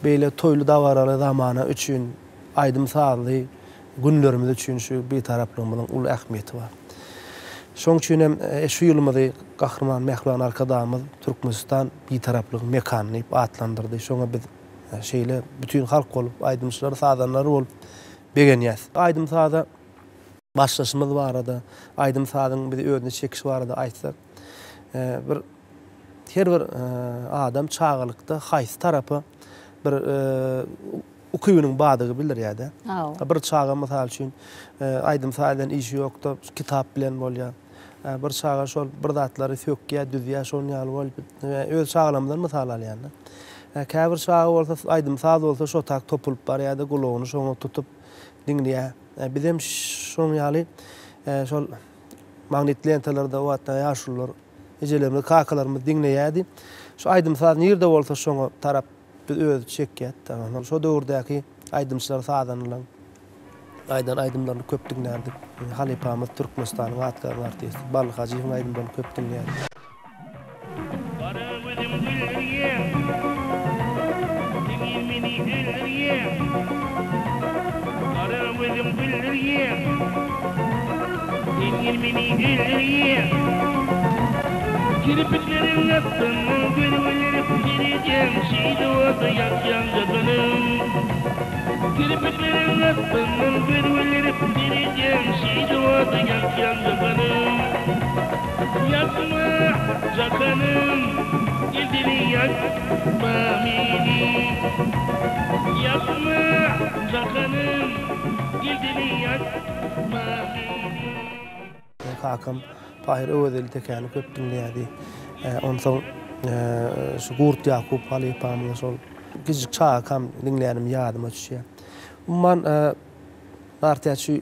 beýle toýly-dabaraly zamana üçin, aýdym-sazly günlerimiz üçin şu Bitaraplygymyzyň uly ähmiýeti bar. Şonuň üçin hem şu ýylymyzy Gahryman Mähriban Arkadagymyz Türkmenistan Bitaraplygyň mekany diýip atlandyrdy. Şoňa biz şeýle bütin halk bolup, aýdymçylar, sazandalar bolup begenýäs. Aýdym-saza başlaşymyz barada, aýdym-sazyň bizi özüne çekişi barada aýtsak, bir her bir adam çagalykda haýsy tarapa bir ukybynyň bardygy bildirýär-de. Bir çaga mysal üçin aýdym-saz bilen işi ýok-da, kitap bilen bolýar. Bir çaga şol bir zatlary sökýär, düzýär, şonuň ýaly bolup, öz çagalarymyzdan mysal alýan-da. Käbir çaga bolsa aýdym-saz bolsa şo tak topulyp barýar-da, gulagyny şoňa tutup diňleýär. Bizem şonuň ýaly şol magnit lentalarda o wagtda ýaşulular, ejelerimiz, kakalarymyz diňleýärdi. Şu aýdym-saz nirde bolsa şoňa tarap biz özi çekýärdi. Şo döwürdäki aýdymçylar, sazandalar aýdan aýdymlaryny köp diňlärdik. Halypamyz Türkmenistanyň at gazanan artisti Bally Hajyýewiň aýdymlaryny köp diňleýärdik. Gara gözüň güldürýäň, Eziz meni öldürýäň. Gara gözüň güldürýäň, Eziz meni öldürýäň. Kirpikleriň astyndan göz güldürip seredýäň, Şeýle bolsa ýakýaň jakanym. Kirpikleriň astyndan göz güldürip seredýäň, Şeýle bolsa ýakýaň jakanym. Ýakma jakanym, gel ýakma meni. Ýakma jakanym, gel ýakma meni. Kakam pahyr Öwezeli Tekäni köp diňleýärdi. Onsoň şu Gurt Ýakup halypamyzy şol kiçijik çagakam diňlänim ýadyma düşýär. Umuman, Nartäç şu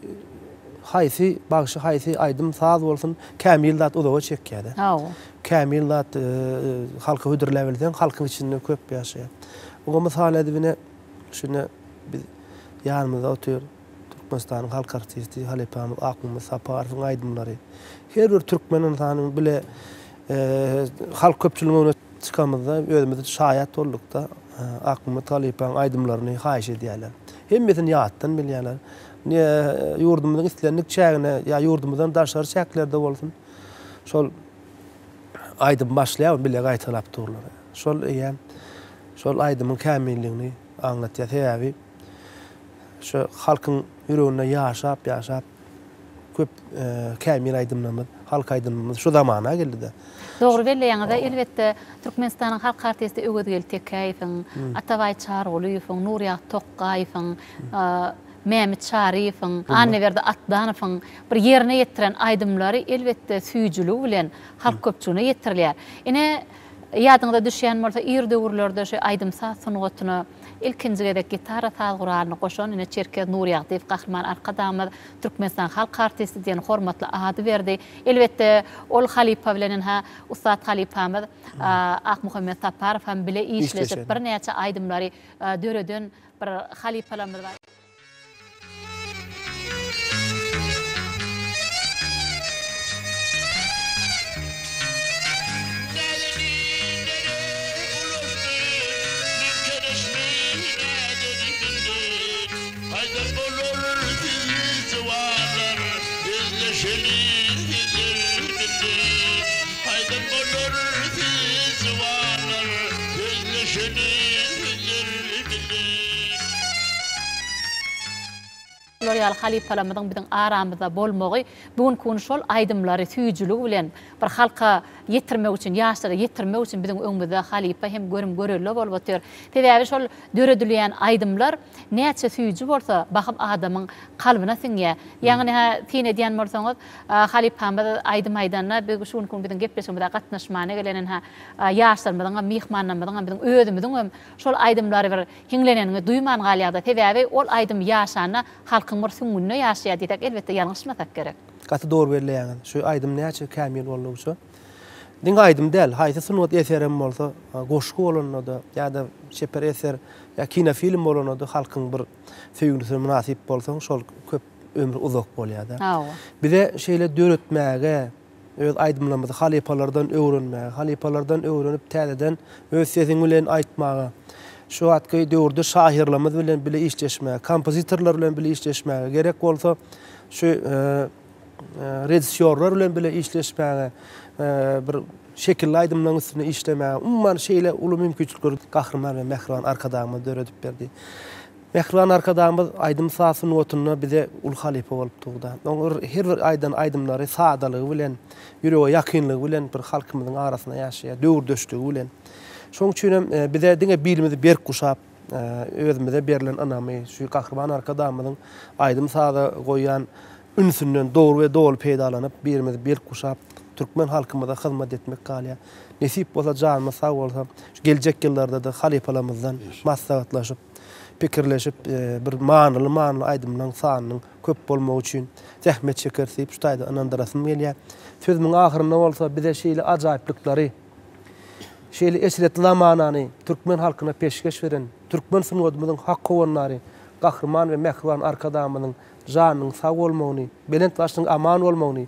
haýsy bagşy haýsy aýdym saz bolsun kämil zat uzaga çekýärde. Hawa. Kämil zat halka hödürläbilseň halkyň içinde köp ýaşaýar. Muňa mysal edip ine şunda biz ýanymyzda otyr Türkmenistanyň halk artisti halypamyz Akmyrat Saparowyň aýdymlary. Her bir türkmen ynsanyň bile halk köpçüliginiň öňüne çykamyzda özümiz şaýat boldukda Akmyrat halypaň aýdymlaryny haýyş edýärler. Hemmesini ýatdan bilýärler. Ýurdumyzyň islendik çägine ýa ýurdumyzdan daşary çäklerde bolsun şol aýdym başlaýar bile gaýtalap durlar. Şol eýýäm şol aýdymyň kämilligini aňlatýar. Sebäbi şu halkyň ýüreginde ýaşap ýaşap köp kämil aýdymlarymyz, halk aýdymlarymyz şu zamana geldi-de. Dogry belleýäňiz-ä, elbetde, Türkmenistanyň halk artisti Öwezgeldi Tekäýewiň, Atabaý Çarygulyýewiň, Nurýagdy Tokgaýewiň, Mämit Çaryýewiň, Annaberdi Atdanowyň bir ýerine ýetiren aýdymlary, elbetde, süýjüligi bilen halk köpçüligine ýetirilýär. Ine, ýadyňyza düşýän bolsa, ir döwürlerde şu aýdym-saz sungatyna ilkinji gezek gitara saz guralyny goşan ine Çerkez Nurýagdyýew Gahryman Arkadagymyz Türkmenistan halk artisti diýen hormatly ady berdi. Elbetde, ol halypa bilen ynha ussat halypamyz Akmuhammet Saparow hem bile işleşip, birnäçe aýdymlary döreden bir halypalarymyz bar. Haýdar bolar sizi juwanlar, Sözleşeli sizler bile. Haýdar bolar sizi juwanlar, Sözleşeli. şolar ýaly halypalarymyzyň biziň aramyzda bolmagy bu günki gün şol aýdymlary süýjüligi bilen bir halka ýetirmek üçin, ýaşlara ýetirmek üçin biziň öňümizde halypa hem görüm-görelde bolup otyr. Sebäbi şol döredilýän aýdymlar näçe süýji bolsa, bahym adamyň kalbyna siňýär. Ýagny-ha syn edýän bolsaňyz, halypamyz aýdym aýdanda, biz şu günki gün biziň gepleşigimize gatnaşmana gelen-ha ýaşlarymyzyňam, myhmanlarymyzyňam, biziň özümiziňem şol aýdymlary bir hiňleneniňi duýman galýar-da. Sebäbi ol aýdym ýaşanda halkyň bir süňňünde ýaşaýar diýsek, elbetde ýalňyşmasak gerek. Gaty dogry belleýäňiz. Şu aýdym näçe kämil boldugyça, diňe aýdym däl, haýsy sungat eserem bolsa, goşgy bolanda-da ýa-da çeper eser ýa kinofilm bolanda-da halkyň bir söýgülisine mynasyp bolsaň, şol köp ömri uzak bolýar-da. Bize şeýle döretmäge, öz aýdymlarymyzy halypalardan öwrenmäge, halypalardan öwrenip täzeden öz sesiň bilen aýtmaga, şu wagtky döwürde şahyrlarymyz bilen bile işleşmäge, kompozitorlar bilen bile işleşmäge, gerek bolsa şu režissýorlar bilen bile işleşmäge, bir şekilli aýdymlaryň üstünde işlemäge, umuman şeýle uly mümkinçilikleri Gahryman we mähriban Arkadagymyz döredip berdi. Mähriban Arkadagymyz aýdym-saz sungatynda bize uly halypa bolup durdy. Onuň her bir aýdan aýdymlary sadalygy bilen, ýürege ýakynlygy bilen bir halkymyzyň arasynda ýaşaýar, döwürdeşligi bilen. Şonuň üçin hem bize diňe bilimizi berk guşap, özümize berlen ynamy, şu Gahryman Arkadagymyzyň aýdym-saza goýýan ünsünden dogry we doly peýdalanyp, birimizi berk guşap, türkmen halkymyza hyzmat etmek galýar. Nesip bolsa, janymyz sag bolsa, şu geljek ýyllarda-da halypalarymyzdan maslahatlaşyp, pikirleşip, bir manyly-manyly aýdymlaryň sanynyň köp bolmagy üçin zähmet çekeris diýip, şu taýda ynandyrasym gelýär. Sözümiň ahyrynda bolsa bize şeýle ajaýyplyklary, şeýle eşretli zamanany türkmen halkyna peşgeş beren, türkmen sungatymyzyň hak howandary Gahryman we mähriban Arkadagymyzyň janynyň sag bolmagyny, belent başynyň aman bolmagyny,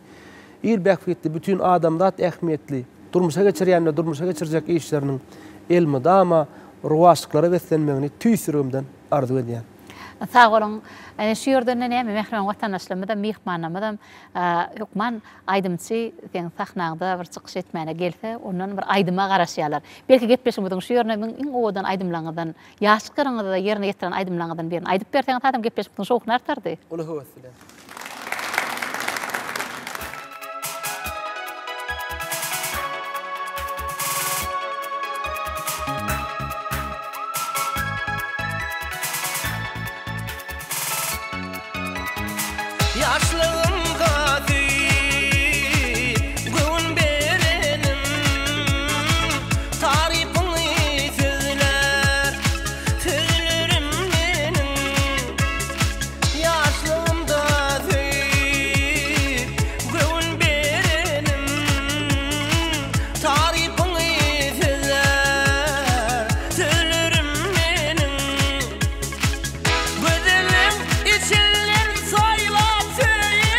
il bähbitli, bütin adamzat ähmiýetli durmuşa geçirýän we durmuşa geçirjek işleriniň elmydama rowaçlyklara beslenmegini tüýs ýüregimden arzuw edýän. Sag boluň. Ine şu ýerden-de näme mähriban watandaşlarymyzam, myhmanlarymyzam hökman aýdymçy seň sahnaňda bir çykyş etmäne gelse, ondan bir aýdyma garaşýarlar. Belki gepleşigimiziň şu ýerine iň owadan aýdymlaryňyzdan Ýaşlyklaryňyzda ýerine ýetiren aýdymlaryňyzdan birini aýdyp berseňiz hasam gepleşikdiň şowhuny artardy. Uly höwes bilen. Ýaşlygymda söýüp, göwün berenim, Tarypyňy sözlär, sözlerim meniň. Ýaşlygymda söýüp, göwün berenim, Tarypyňy sözlär, sözlerim meniň. Gözelliň içinden saýlap söýenim.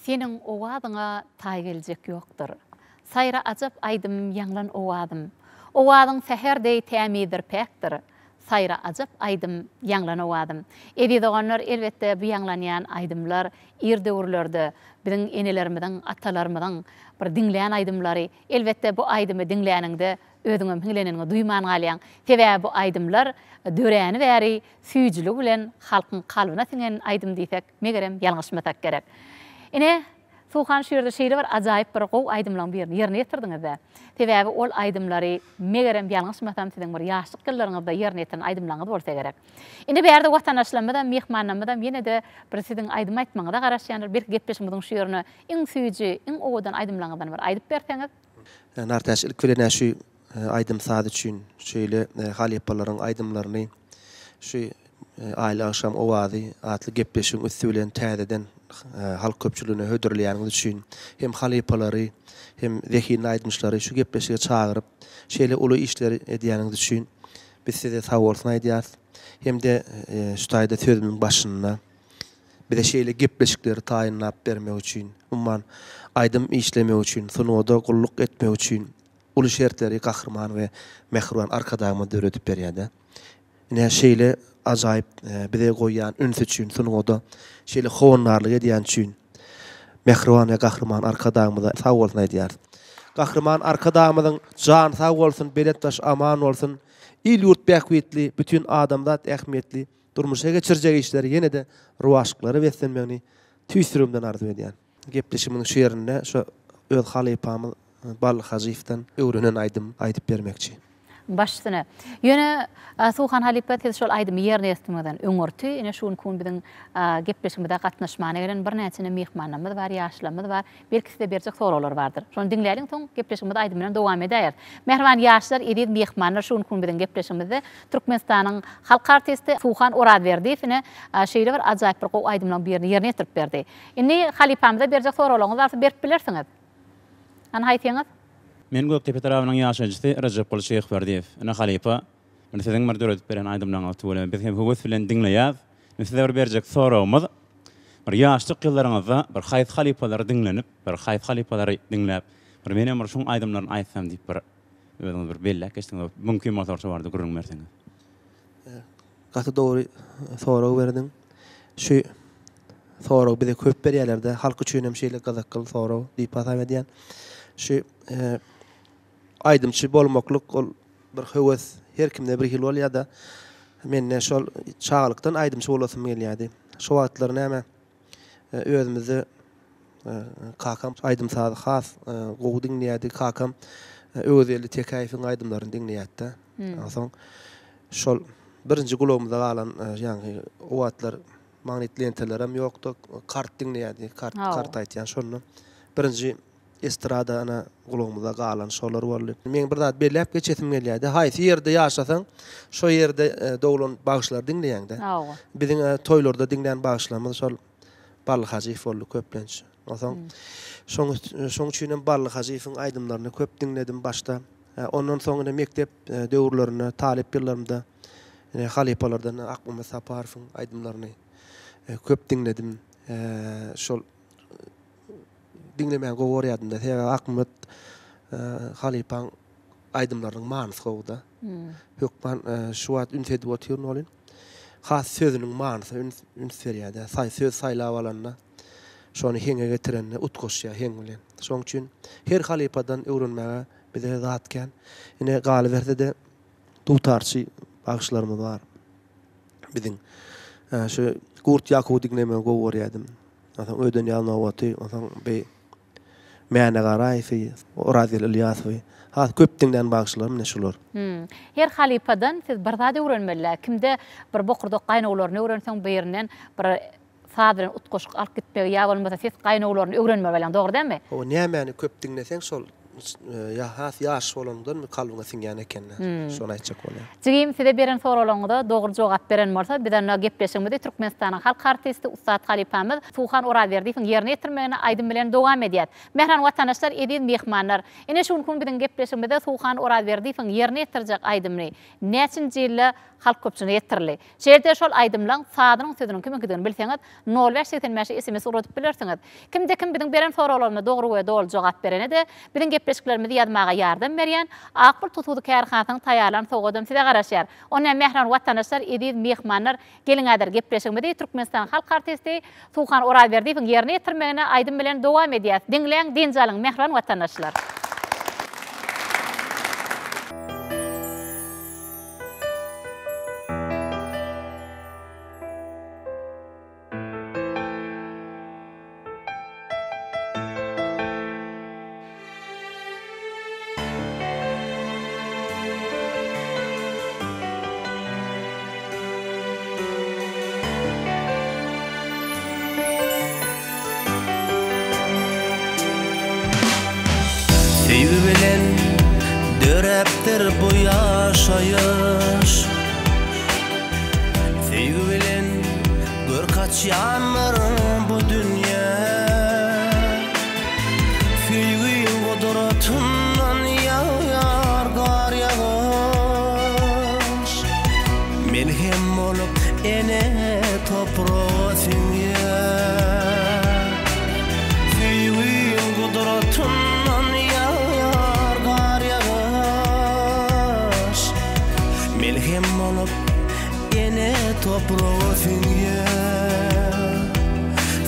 Seniň owazyňa taý geljek ýokdur. Saýra ajap aýdym ýaňlan owazym. Owazyň säher deý tämizdir päkdir. Saýra ajap aýdym ýaňlan owazym. Eziz doganlar elbetde bu ýaňlanýan aýdymlar ir döwürlerde biziň enelerimiziň atalarymyzyň bir diňlän aýdymlary elbetde bu aýdymy diňläniňde özüňem hiňleneniňi duýman galýaň sebäbi bu aýdymlar döräni bäri süýjüligi bilen halkyň kalbyna siňen aýdym diýsek megerem ýalňyşmasak gerek. Ine, Suhan şu ýerde şeýle bir ajaýyp bir gowy aýdymlaryň birini ýerine ýetirdiňiz-dä. Sebäbi ol aýdymlary megerem ýalňyşmasam siziň bir ýaşlyk ýyllaryňyzda ýerine ýetiren aýdymlaryňyz bolsa gerek. Indi bärde watandaşlarymyzam, myhmanlarymyzam ýene-de bir siziň aýdym aýtmagyňyza garaşýandyr. Belki gepleşigimiziň şu ýerine iň süýji, iň owadan aýdymlaryňyzdan bir aýdyp berseňiz. Nartäç ilki bilen-ä şu aýdym-saz üçin şeýle halypalaryň aýdymlaryny şu Aýly agşam owazy atly gepleşigiň üsti bilen täzeden halk köpçüligine hödürleýäniňiz üçin hem halypalary, hem zehinli aýdymçylary şu gepleşige çagyryp, şeýle uly işleri edýäniňiz üçin biz size sagbolsun aýdýarys. Hem-de şu taýda sözümiň başynda bize şeýle gepleşikleri taýynlap bermek üçin, umuman, aýdym işlemek üçin, sungata gulluk etmek üçin uly şertleri Gahryman we mähriban Arkadagymyz döredip berýär-de. Ine, şeýle ajaýyp bize goýýan ünsi üçin, sungata şeýle howandarlyk edýäni üçin mähriban we Gahryman Arkadagymyza sag bolsun aýdýarys. Gahryman Arkadagymyzyň jany sag bolsun, belent başy aman bolsun, il-ýurt bähbitli, bütin adamzat ähmiýetli durmuşa geçirjek işleri ýene-de rowaçlyklara beslenmegini tüýs ýüregimden arzuw edýän. Gepleşigimiziň şu ýerinde şu öz halypamyz Bally Hajyýewden öwrenen aýdym aýdyp bermekçi. Baş üstüne. Ýöne Suhan halypa siz şol aýdymy ýerine ýetirmegiňizden öňürti ine şu günki gün biziň gepleşigimize gatnaşmana gelen birnäçe myhmanlarymyz bar, ýaşlarymyz bar. Belki size berjek soraglary bardyr. Şony diňläliň soň gepleşigimizi aýdym bilen dowam edäýeris. Mähriban ýaşlar, eziz myhmanlar şu günki gün biziň gepleşigimizde Türkmenistanyň halk artisti Suhan Orazberdiýew ine şeýle bir ajaýyp bir gowy aýdymlaryň birini ýerine ýetirip berdi. Indi halypamyza berjek soraglaryňyz barsa berip bilersiňiz. Hany haýsyňyz? Men Gökdepe etrabynyň ýaşaýjysy Rejepguly Şyhberdiýew. Ine halypa, indi siziň bir döredip beren aýdymlaryňyzy tüweleme biz hem höwes bilen diňleýäs. Indi size bir berjek soragymyz, bir ýaşlyk ýyllaryňyzda bir haýsy halypalary diňlenip, bir haýsy halypalary diňläp, bir menem bir şuň aýdymlaryny aýtsam diýip bir özüňiz bir belläp geçdiňiz, mümkin bolsa bir şo barada gürrüň berseňiz. Gaty dogry sorag berdiň. Şu soragy bize köp berýärler-de, halk üçin hem şeýle gyzykly sorag diýip hasap edýän. Şu aýdymçy bolmaklyk ol bir höwes her kimde bir hili bolýar-da. Mende şol çagalykdan aýdymçy bolasym gelýärdi. Şo wagtlar näme özümizde kakam aýdym-sazy has gowy diňleýärdi. Kakam Öwezgeldi Tekäýewiň aýdymlaryny diňleýärdi-de. Onsoň şol birinji gulagymyza galan ýaňky o wagtlar magnit lentalarem ýokdy. Kart diňleýärdi. Kart, kart aýtýan şonda. Birinji estrada ana gulagymyza galan şolar boldy. Meň bir zat belläp geçesim gelýärdi. Haýsy ýerde ýaşasaň, şo ýerde doglan bagşylary diňleýäň-dä. Biziň toýlarda diňlän bagşylarymyz şol Bally Hajyýew boldy köplenç. Onsoň şoň şoň üçin hem Bally Hajyýewiň aýdymlaryny köp diňledim başda. Ondan soň ine mekdep döwürlerinde, talyp ýyllarymda ine halypalardan Akmämmet Saparowyň aýdymlaryny köp diňledim. Şol diňlemäni gowy görýärdim-de. Sebäbi Akmämmet halypaň aýdymlarynyň manysy gowy-da. Hökman şu wagt üns edip otyryn welin, has sözüniň manysyna üns üns berýär-de. Saý söz saýlap alanda, şony heňe getirende utgaşýar heň bilen. Şonuň üçin her halypadan öwrenmäge bize zat kän. Ine, galyberse-de, dutarçy bagşylarymyz bar. Biziň şu Gurt Ýakuby diňlemegi gowy görýärdim. Onsoň Ödenýaz Nobaty, onsoň bi Mäne Garaýewi, Orazgeldi Ylýasowy has köp diňlän bagşylarym ine şular. Her halypadan siz bir zat öwrenmeli-dä. Kimde bir bokurdak gaýnawlaryny öwrenseň, birinden bir saz bilen utgaşyk alyp gitmegi ýa bolmasa ses gaýnawlaryny öwrenmeli bolýaň, dogry dälmi? Hawa, nämäni köp diňleseň şol. Ýa has ýaş bolanyňdan kalbyňa siňýän ekeni. Şony aýtjak bolýan. Jigim size beren soraglaryňyza dogry jogap beren bolsa, biz onda gepleşigimizi Türkmenistanyň halk artisti, ussat halypamyz Suhan Orazberdiýewiň ýerine ýetirmeginde aýdym bilen dowam edýäs. Mähriban watandaşlar, eziz myhmanlar! Ine şu günki gün biziň gepleşigimizde Suhan Orazberdiýewiň ýerine ýetirjek aýdymyny näçinji ýylda halk köpçüligine ýetirildi? Şeýle-de şol aýdymlaň sazynyň sözüniň kimiňkidigini bilseňiz, nol bäş 85 e sms ugradyp bilersiňiz. Kimde-kim biziň beren soraglarymyza dogry we doly jogap berene-de, biziň gepleşiklerimizi ýazmaga ýardam berýän Ak Bulut hususy kärhanasynyň taýýarlan sowgadam size garaşýar. Onda mähriban watandaşlar, eziz myhmanlar, geliň häzir gepleşigimizi Türkmenistanyň halk artisti Suhan Orazberdiýewiň ýerine ýetirmeginde aýdym bilen dowam edýäs. Diňläň, dynç alyň, mähriban watandaşlar! Söýgi bilen döräpdir bu ýaşaýyş Söýgi bilen görk açýandyr bu dünýä Söýgiň gudratyndan ýagýar gar ýagyş Melhem bolup ene topraga siňýär Söýgiň gudratyndan ýagýar gar ýagyş Melhem bolup ene topraga siňýär,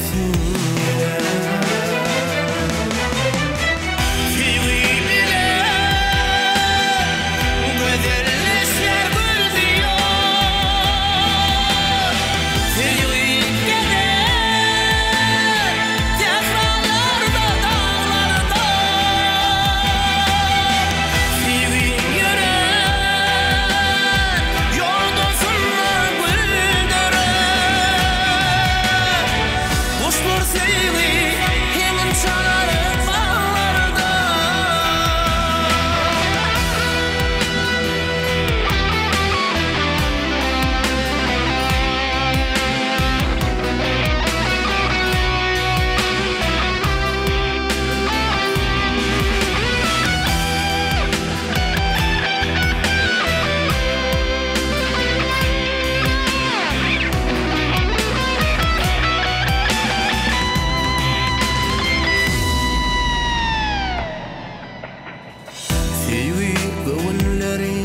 siňýär. Söýgi bilen gözelleşýär gül diýar. Söýgi gezer sähralarda, daglarda. Söýgi ýörär ýodasynda gül dörär. Guşlar söýgi heňin çalar baglarda. Söýgi göwünleri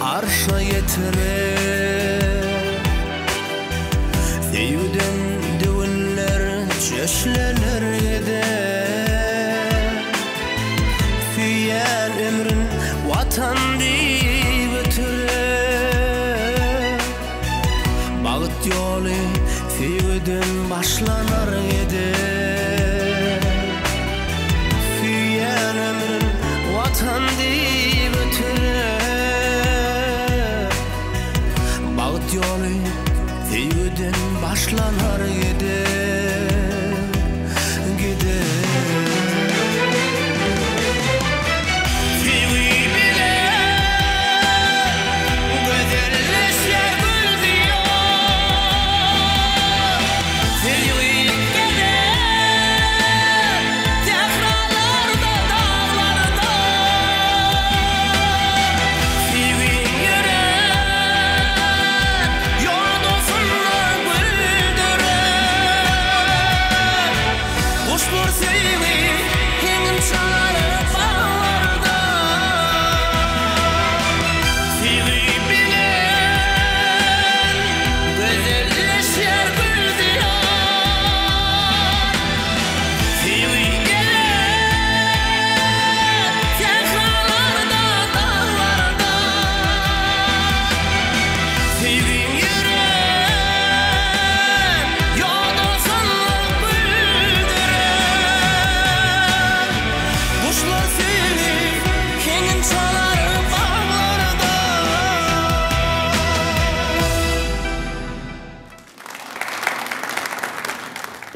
arşa ýetirer. Söýgüden düwünler çöşlener gider. Söýýän ömrün Watan diýip ötürer. Bagt ýoly söýgüden başlanar gider. Söýýän ömrün Watan diýip ötürer. Bagt ýoly söýgüden başlanar gider, gider. Söýgi bilen gözelleşýär gül diýar. Söýgi gezer.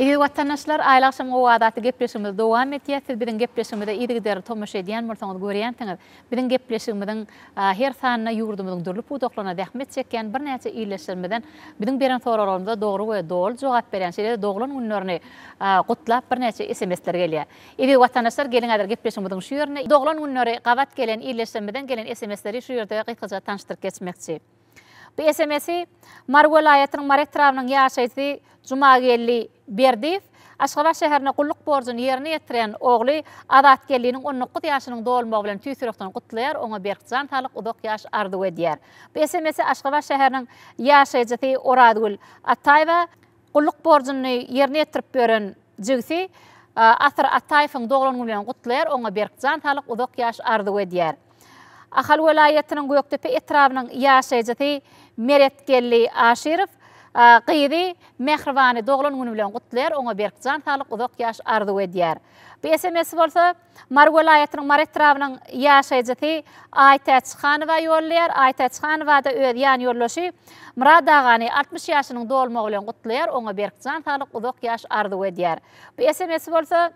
Eziz watandaşlar, Aýly agşamyň owazy atly gepleşigimiz dowam edýär. Siz biziň gepleşigimize yzygiderli tomaşa edýän bolsaňyz görýänsiňiz. Biziň gepleşigimiziň her sanynda ýurdumyzyň dürli pudaklarynda zähmet çekýän birnäçe ildeşlerimizden biziň beren soraglarymyza dogry we doly jogap berýän, şeýle-de doglan günlerini gutlap birnäçe SMS-ler gelýär. Eziz watandaşlar, geliň häzir gepleşigimiziň şu ýerinde doglan günleri gabat gelen ildeşlerimizden gelen SMS-leri şu ýerde gysgaça tanyşdyryp geçmekçi. Bu SMS-i Mary welaýatynyň Mary etrabynyň ýaşaýjysy Jumageldi Berdiýew Aşgabat şäherinde gulluk borjuny ýerine ýetirýän ogly Azatgeldiniň 19 ýaşynyň dolmagy bilen tüýs ýürekden gutlaýar, oňa berk jan saglyk, uzak ýaş arzuw edýär. Bu SMS-i Aşgabat şäheriniň ýaşaýjysy Orazgül Ataýewa gulluk borjuny ýerine ýetirip ýören jigsi Asyr Ataýewiň doglan güni bilen gutlaýar, oňa berk jan saglyk, uzak ýaş arzuw edýär. Ahal welaýatynyň Gökdepe etrabynyň ýaşaýjysy Meretgeldi Aşyrow gyzy Mähribany doglan güni bilen gutlaýar, oňa berk jan saglyk, uzak ýaş arzuw edýär. Bu SMS bolsa Mary welaýatynyň Mary etrabynyň ýaşaýjysy Aýtäç Hanowa ýollaýar. Aýtäç Hanowa-da öz ýanýoldaşy Myrat agany 60 ýaşynyň dolmagy bilen gutlaýar, oňa berk jan saglyk, uzak ýaş arzuw edýär. Bu SMS bolsa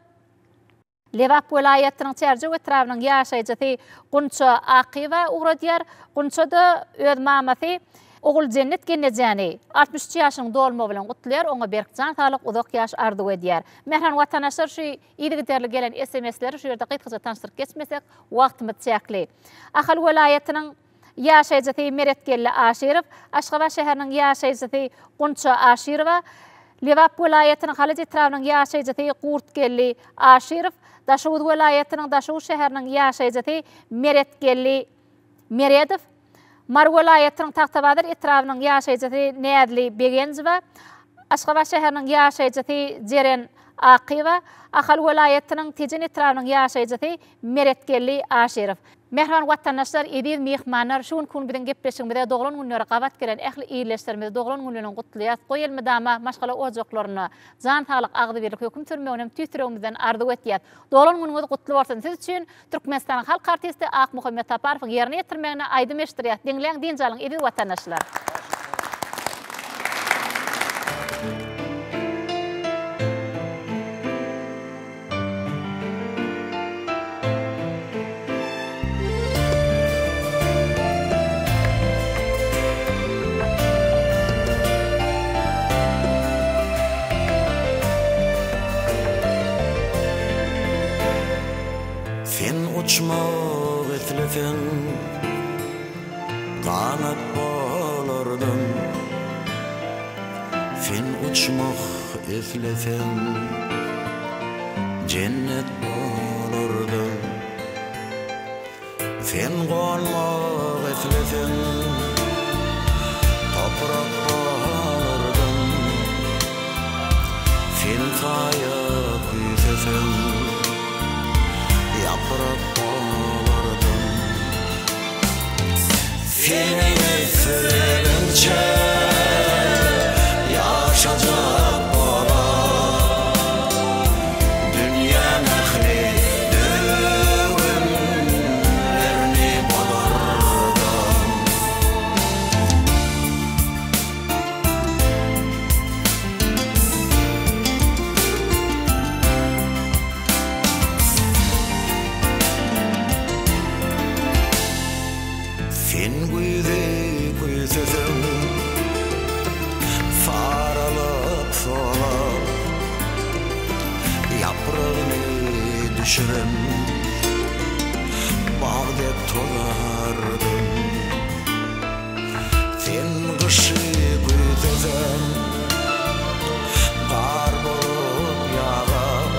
Lebap welaýatynyň Çärjew etrabynyň ýaşaýjysy Gunça Akyýewa ugradýar. Gunça-da öz mamasy Oguljennet gelnejäni 63 ýaşynyň dolmagy bilen gutlaýar, oňa berk jan saglyk, uzak ýaş arzuw edýär. Mähriban watandaşlar, şu yzygiderli gelen SMS-leri şu ýerde gysgaça tanyşdyryp geçmesek, wagtymyz çäkli. Ahal welaýatynyň Ýaşaýjysy Meretgeldi Aşyrow, Aşgabat şäheriniň ýaşaýjysy Gunça Aşyrowa, Lebap welaýatynyň Halaç etrabynyň ýaşaýjysy Gurtgeldi Aşyrow, Daşoguz welaýatynyň Daşoguz şäheriniň ýaşaýjysy Meretgeldi Meredow, Mary welaýatynyň Tagtabazar etrabynyň ýaşaýjysy Näzli Begenjowa, Aşgabat şäheriniň ýaşaýjysy Jeren Akyýewa, Ahal welaýatynyň Tejen etrabynyň ýaşaýjysy Meretgeldi Aşyrow. Mähriban watandaşlar, eziz myhmanlar, şu günki gün biziň gepleşigimize doglan günleri gabat gelen ähli ildeşlerimizi doglan güni bilen gutlaýas. Goý elmydama maşgala ojaklarynda jan saglyk, agzybirlik höküm sürmeginem tüýs ýüregimizden arzuw etýäs. Doglan günüňiz gutly bolsun! Siz üçin Türkmenistanyň halk artisti Akmuhammet Saparowyň ýerine ýetirmeginde aýdym eşitdirýäs. Diňläň, dynç alyň, eziz watandaşlar! Sen uçmak isleseň, ganat bolardym. Sen uçmak isleseň, jennet bolardym. Sen gonmak isleseň, toprak bolardym. Sen saýa küýseseň, ýaprak bolardym. Seniň islegiňçe ýaşajak bolar. Dünýäň ähli düwünlerini bozardym. Sen güýzi küýseseň, saralyp solap, Ýapragyny düşüren bag dek tozardym. Sen gyşy küýseseň, gar bolup ýagar.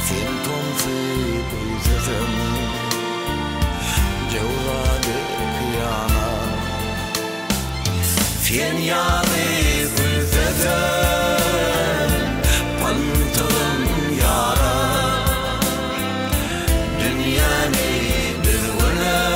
Sen tomsy küýseseň, jöwza dek ýanar. Sen ýazy küýseseň, pyntygym ýarar. Dünýäni düzgüne.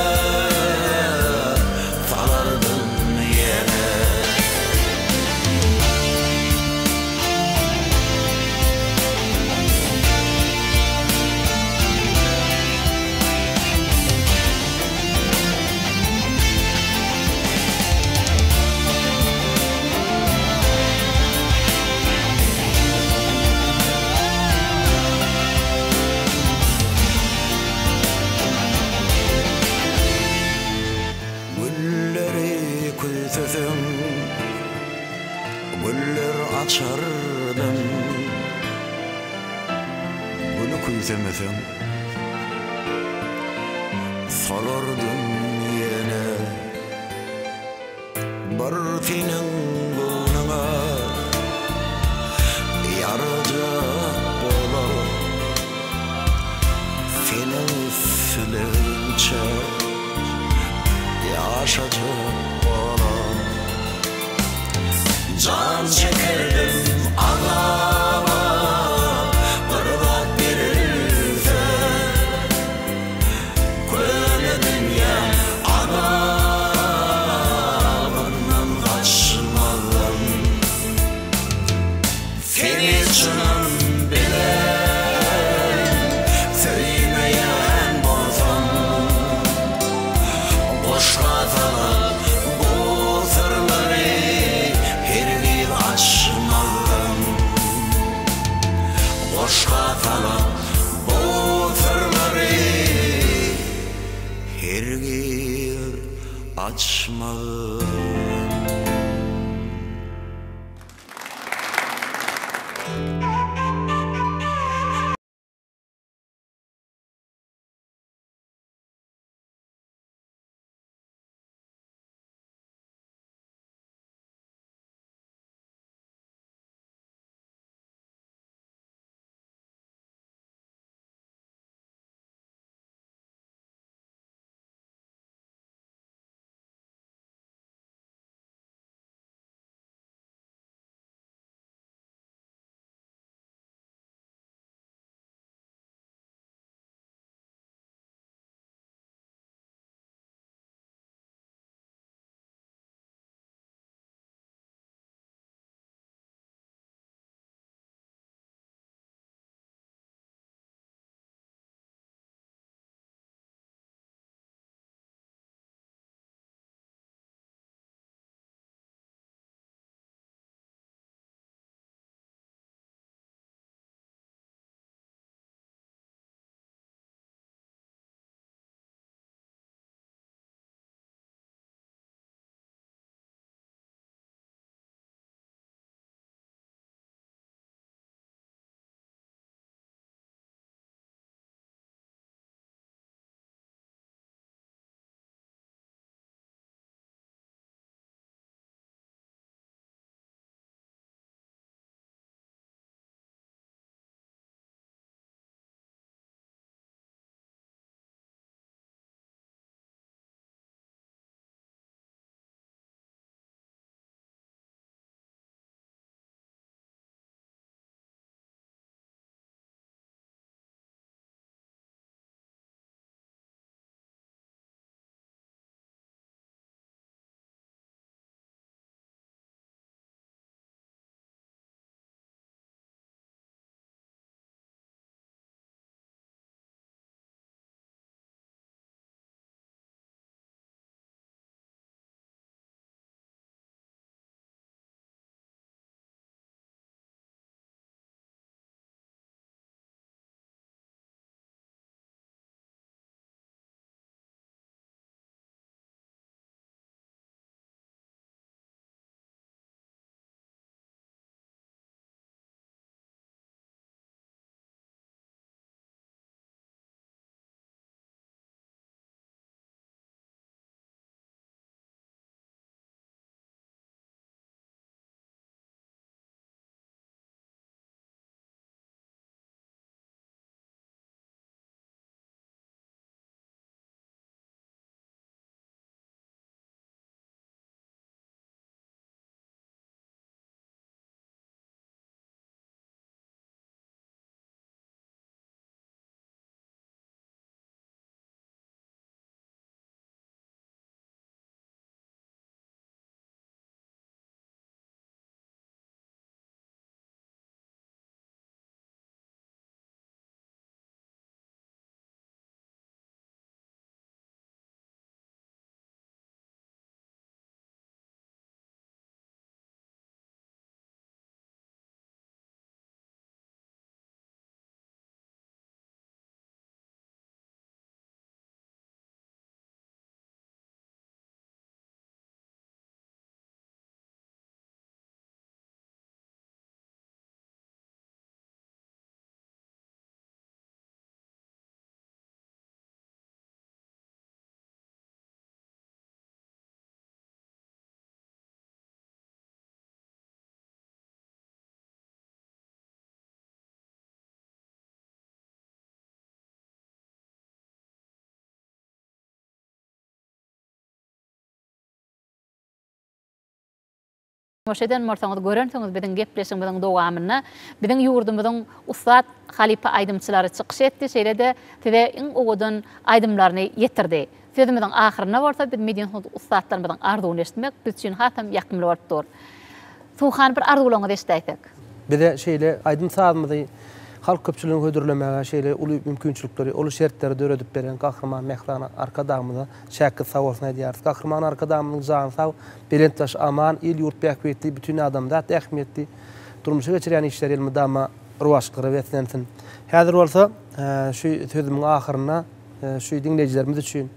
Bererdim Güli küýsemeseň Solardym ýene Bir seniň göwnüňe Ýarajak bolar Seniň islegiňçe Ýaşajak bolar Jan çekerdim azaba Bir zat berilse Köne dünýä azabyndan gaçmazdym Seni çynym bilen söýmeýän bolsam Goşga salyp bu syrlary hergiz açmazdym Goşga salyp bu syrlary hergiz açmazdym. Tomaşa eden bolsaňyz, görensiňiz biziň gepleşigimiziň dowamynda biziň ýurdumyzyň ussat halypa aýdymçylary çykyş etdi, şeýle-de size iň owadan aýdymlaryny ýetirdi. Sözümiziň ahyrynda bolsa biz medeniýet ussatlarymyzyň arzuwyny eşitmek biz üçin hasam ýakymly bolup dur. Suhan bir arzuwlaryňyzy eşidäýsek. Bize şeýle aýdym-sazymyzy halk köpçüligine hödürlemäge şeýle uly mümkinçilikleri, uly şertleri döredip beren Gahryman Mähriban Arkadagymyza çäksiz sagbolsun aýdýarys. Gahryman Arkadagymyzyň jany sag, belent başy aman, il-ýurt bähbitli, bütin adamzat ähmiýetli durmuşa geçirýän işleri elmydama rowaçlyklara beslensin. Häzir bolsa şu sözümiň ahyrynda şu diňleýjilerimiz üçin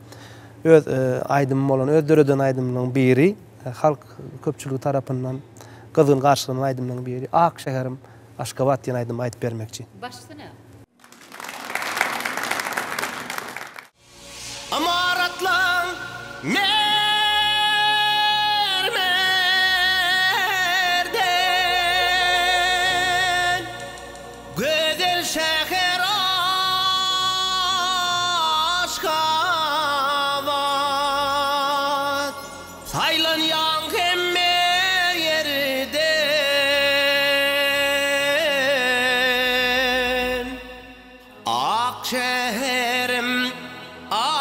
öz aýdymym bolan, öz döreden aýdymymyň biri, halk köpçüligi tarapyndan gyzgyn garşylanan aýdymlaryň biri Ak şäherim Aşgabat diýen aýdymy aýdyp bermekçi. Baş üstüne. Ymaratlaň mermerden Gözel şäher Aşgabat Saýlanýaň hemme ýerden. Ak şäherim Aşgabat.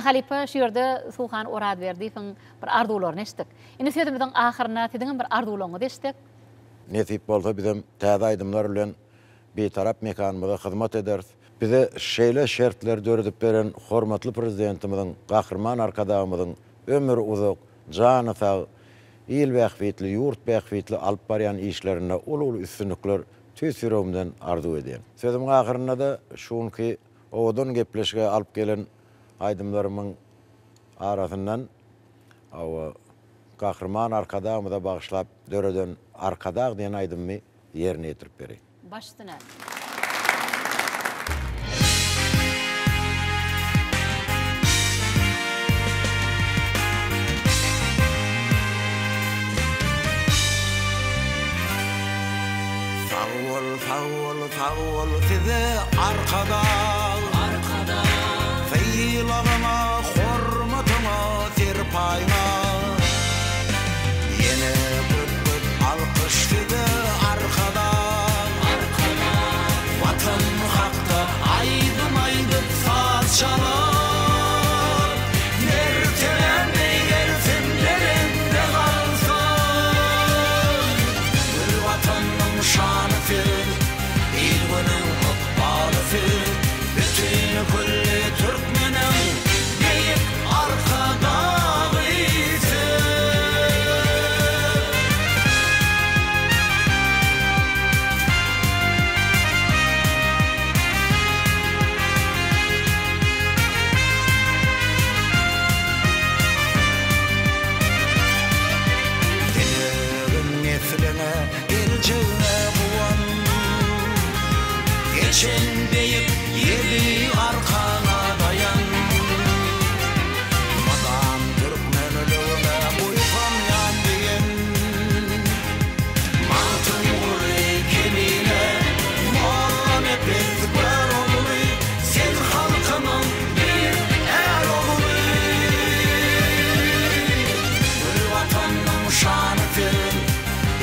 Ine halypa şu ýerde Suhan Orazberdiýewiň bir arzuwlaryny eşitdik. Indi sözümiziň ahyrynda siziňem bir arzuwlaryňyzy eşitsek. Nesip bolsa bizem täze aýdymlar bilen Bitarap mekanymyza hyzmat ederis. Bize şeýle şertleri döredip beren hormatly Prezidentimiziň, Gahryman Arkadagymyzyň ömri uzak, jany sag, il bähbitli, ýurt bähbitli alyp barýan işlerinde uly-uly üstünlikler tüýs ýüregimden arzuw edýän. Sözümiň ahyrynda-da şu günki owadan gepleşige alyp gelen aýdymlarymyň arasyndan hawa, Gahryman Arkadagymyza bagyşlap döreden Arkadag diýen aýdymymy ýerine ýetirip bereýin. Baş üstüne. Sag bol, sag bol, sag bol size Arkadag. Arkadag. Sylagyňa, hormatyňa, serpaýyňa. Ýene köp-köp alkyş size Arkadag. Arkadag. Watan hakda aýdym aýdyp saz çalyp, Mertebäň beýgelsin, belende galsyn. Gül Watanyň şany siz, il-günüň ykbaly siz, Bütin külli türkmeniň beýik Arkadagy siz. Diňe nesliňe, geljegiňe guwan. Geçen beýik ýedi arkaňa daýan. Mydam türkmenligime buýsanýan diýen. Magtymguly, Kemine, Mollanepes, Görogly, sen halkymyň beýik är ogly. Gül Watanyň şany siz,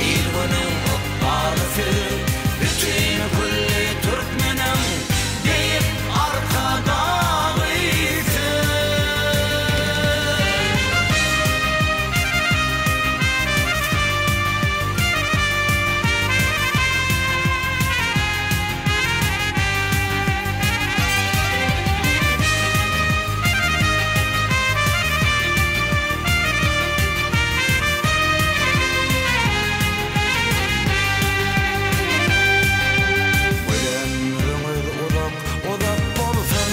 il-günüň ykbaly siz, bütin külli türkmeniň beýik Arkadagy siz. Gül ömrüňiz uzak, uzak bolsun.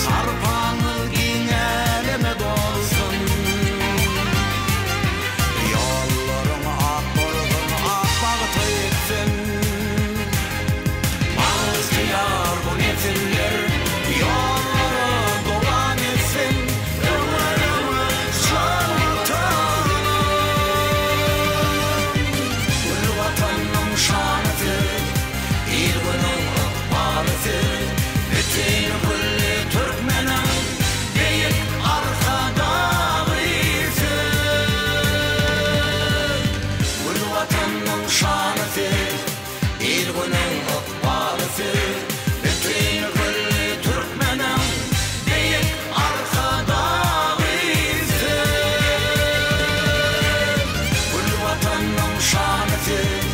Sarpaňyz giň äleme dolsun. Ýollaryň ak bolsun, ak bagta ýetsin. Bagtyýar bu nesiller ýollara dowam etsin. Öňe, öňe, jan Watanym. Gül Watanyň şany siz, il-günüň ykbaly siz, bütin külli türkmeniň beýik Arkadagy siz. Gül Watanyň şany siz, il-günüň ykbaly siz, bütin külli türkmeniň beýik Arkadagy siz. Gül Watanyň şany siz,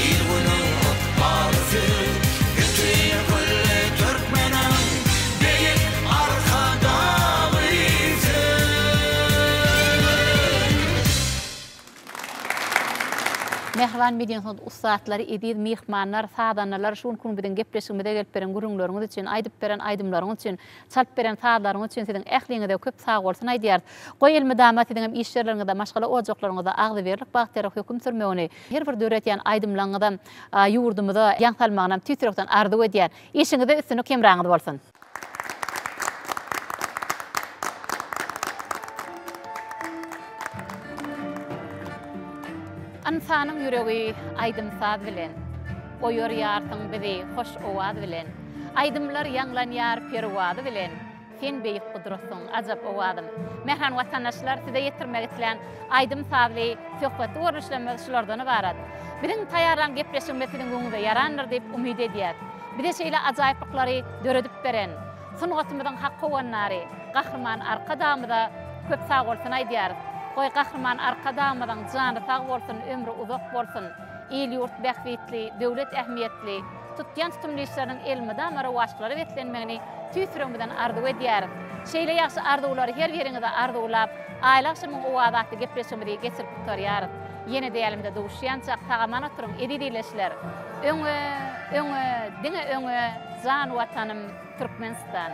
il-günüň ykbaly siz, bütin külli türkmeniň beýik Arkadagy siz. Mähriban medeniýet ussatlary, eziz myhmanlar, sazandalar şu günki gün biziň gepleşigimize gelip beren gürrüňleriňiz üçin, aýdyp beren aýdymlaryňyz üçin, çalyp beren sazlaryňyz üçin siziň ähliňize köp sagbolsun aýdýarys. Goý elmydama siziňem iş ýerleriňizde, maşgala ojaklaryňyzda agzybirlik, bagtyýarlyk höküm sürmegini, her bir döretýän aýdymlaryňyzam ýurdumyza ýaň salmagynam tüýs ýürekden arzuw edýän. Işiňizde üstünlik hemraňyz bolsun! Ynsanyň ýüregi aýdym-saz bilen, Oýarýarsyň bizi hoş owaz bilen. Aýdymlar ýaňlanýar perwazy bilen, Sen beýik gudratsyň, ajap owazym. Mähriban watandaşlar, size ýetirmek islän aýdym-sazly, söhbetli görnüşlerimiz şulardan ybarat. Biziň taýýarlan gepleşigimiz siziň göwnüňize ýarandyr diýip umyt edýäs. Bize şeýle ajaýyplyklary döredip beren. Sungatymyzyň hak howandary Gahryman Arkadagymyza köp sagbolsun aýdýarys. Goý, Gahryman Arkadagymyzyň jany sag bolsun, ömri uzak bolsun! Il-ýurt bähbitli, döwlet ähmiýetli, tutýan tutumly işleriniň elmydama rowaçlyklara beslenmegini tüýs ýüregimizden arzuw edýäris. Şeýle ýagşy arzuwlary her biriňize arzuwlap, Aýly agşamyň owazy atly gepleşigimizi geçirip gutarýarys. Ýene dälimde duşýançak sag-aman oturyň eziz ildeşler! Öňe, öňe, diňe öňe, jan Watanym, Türkmenistan!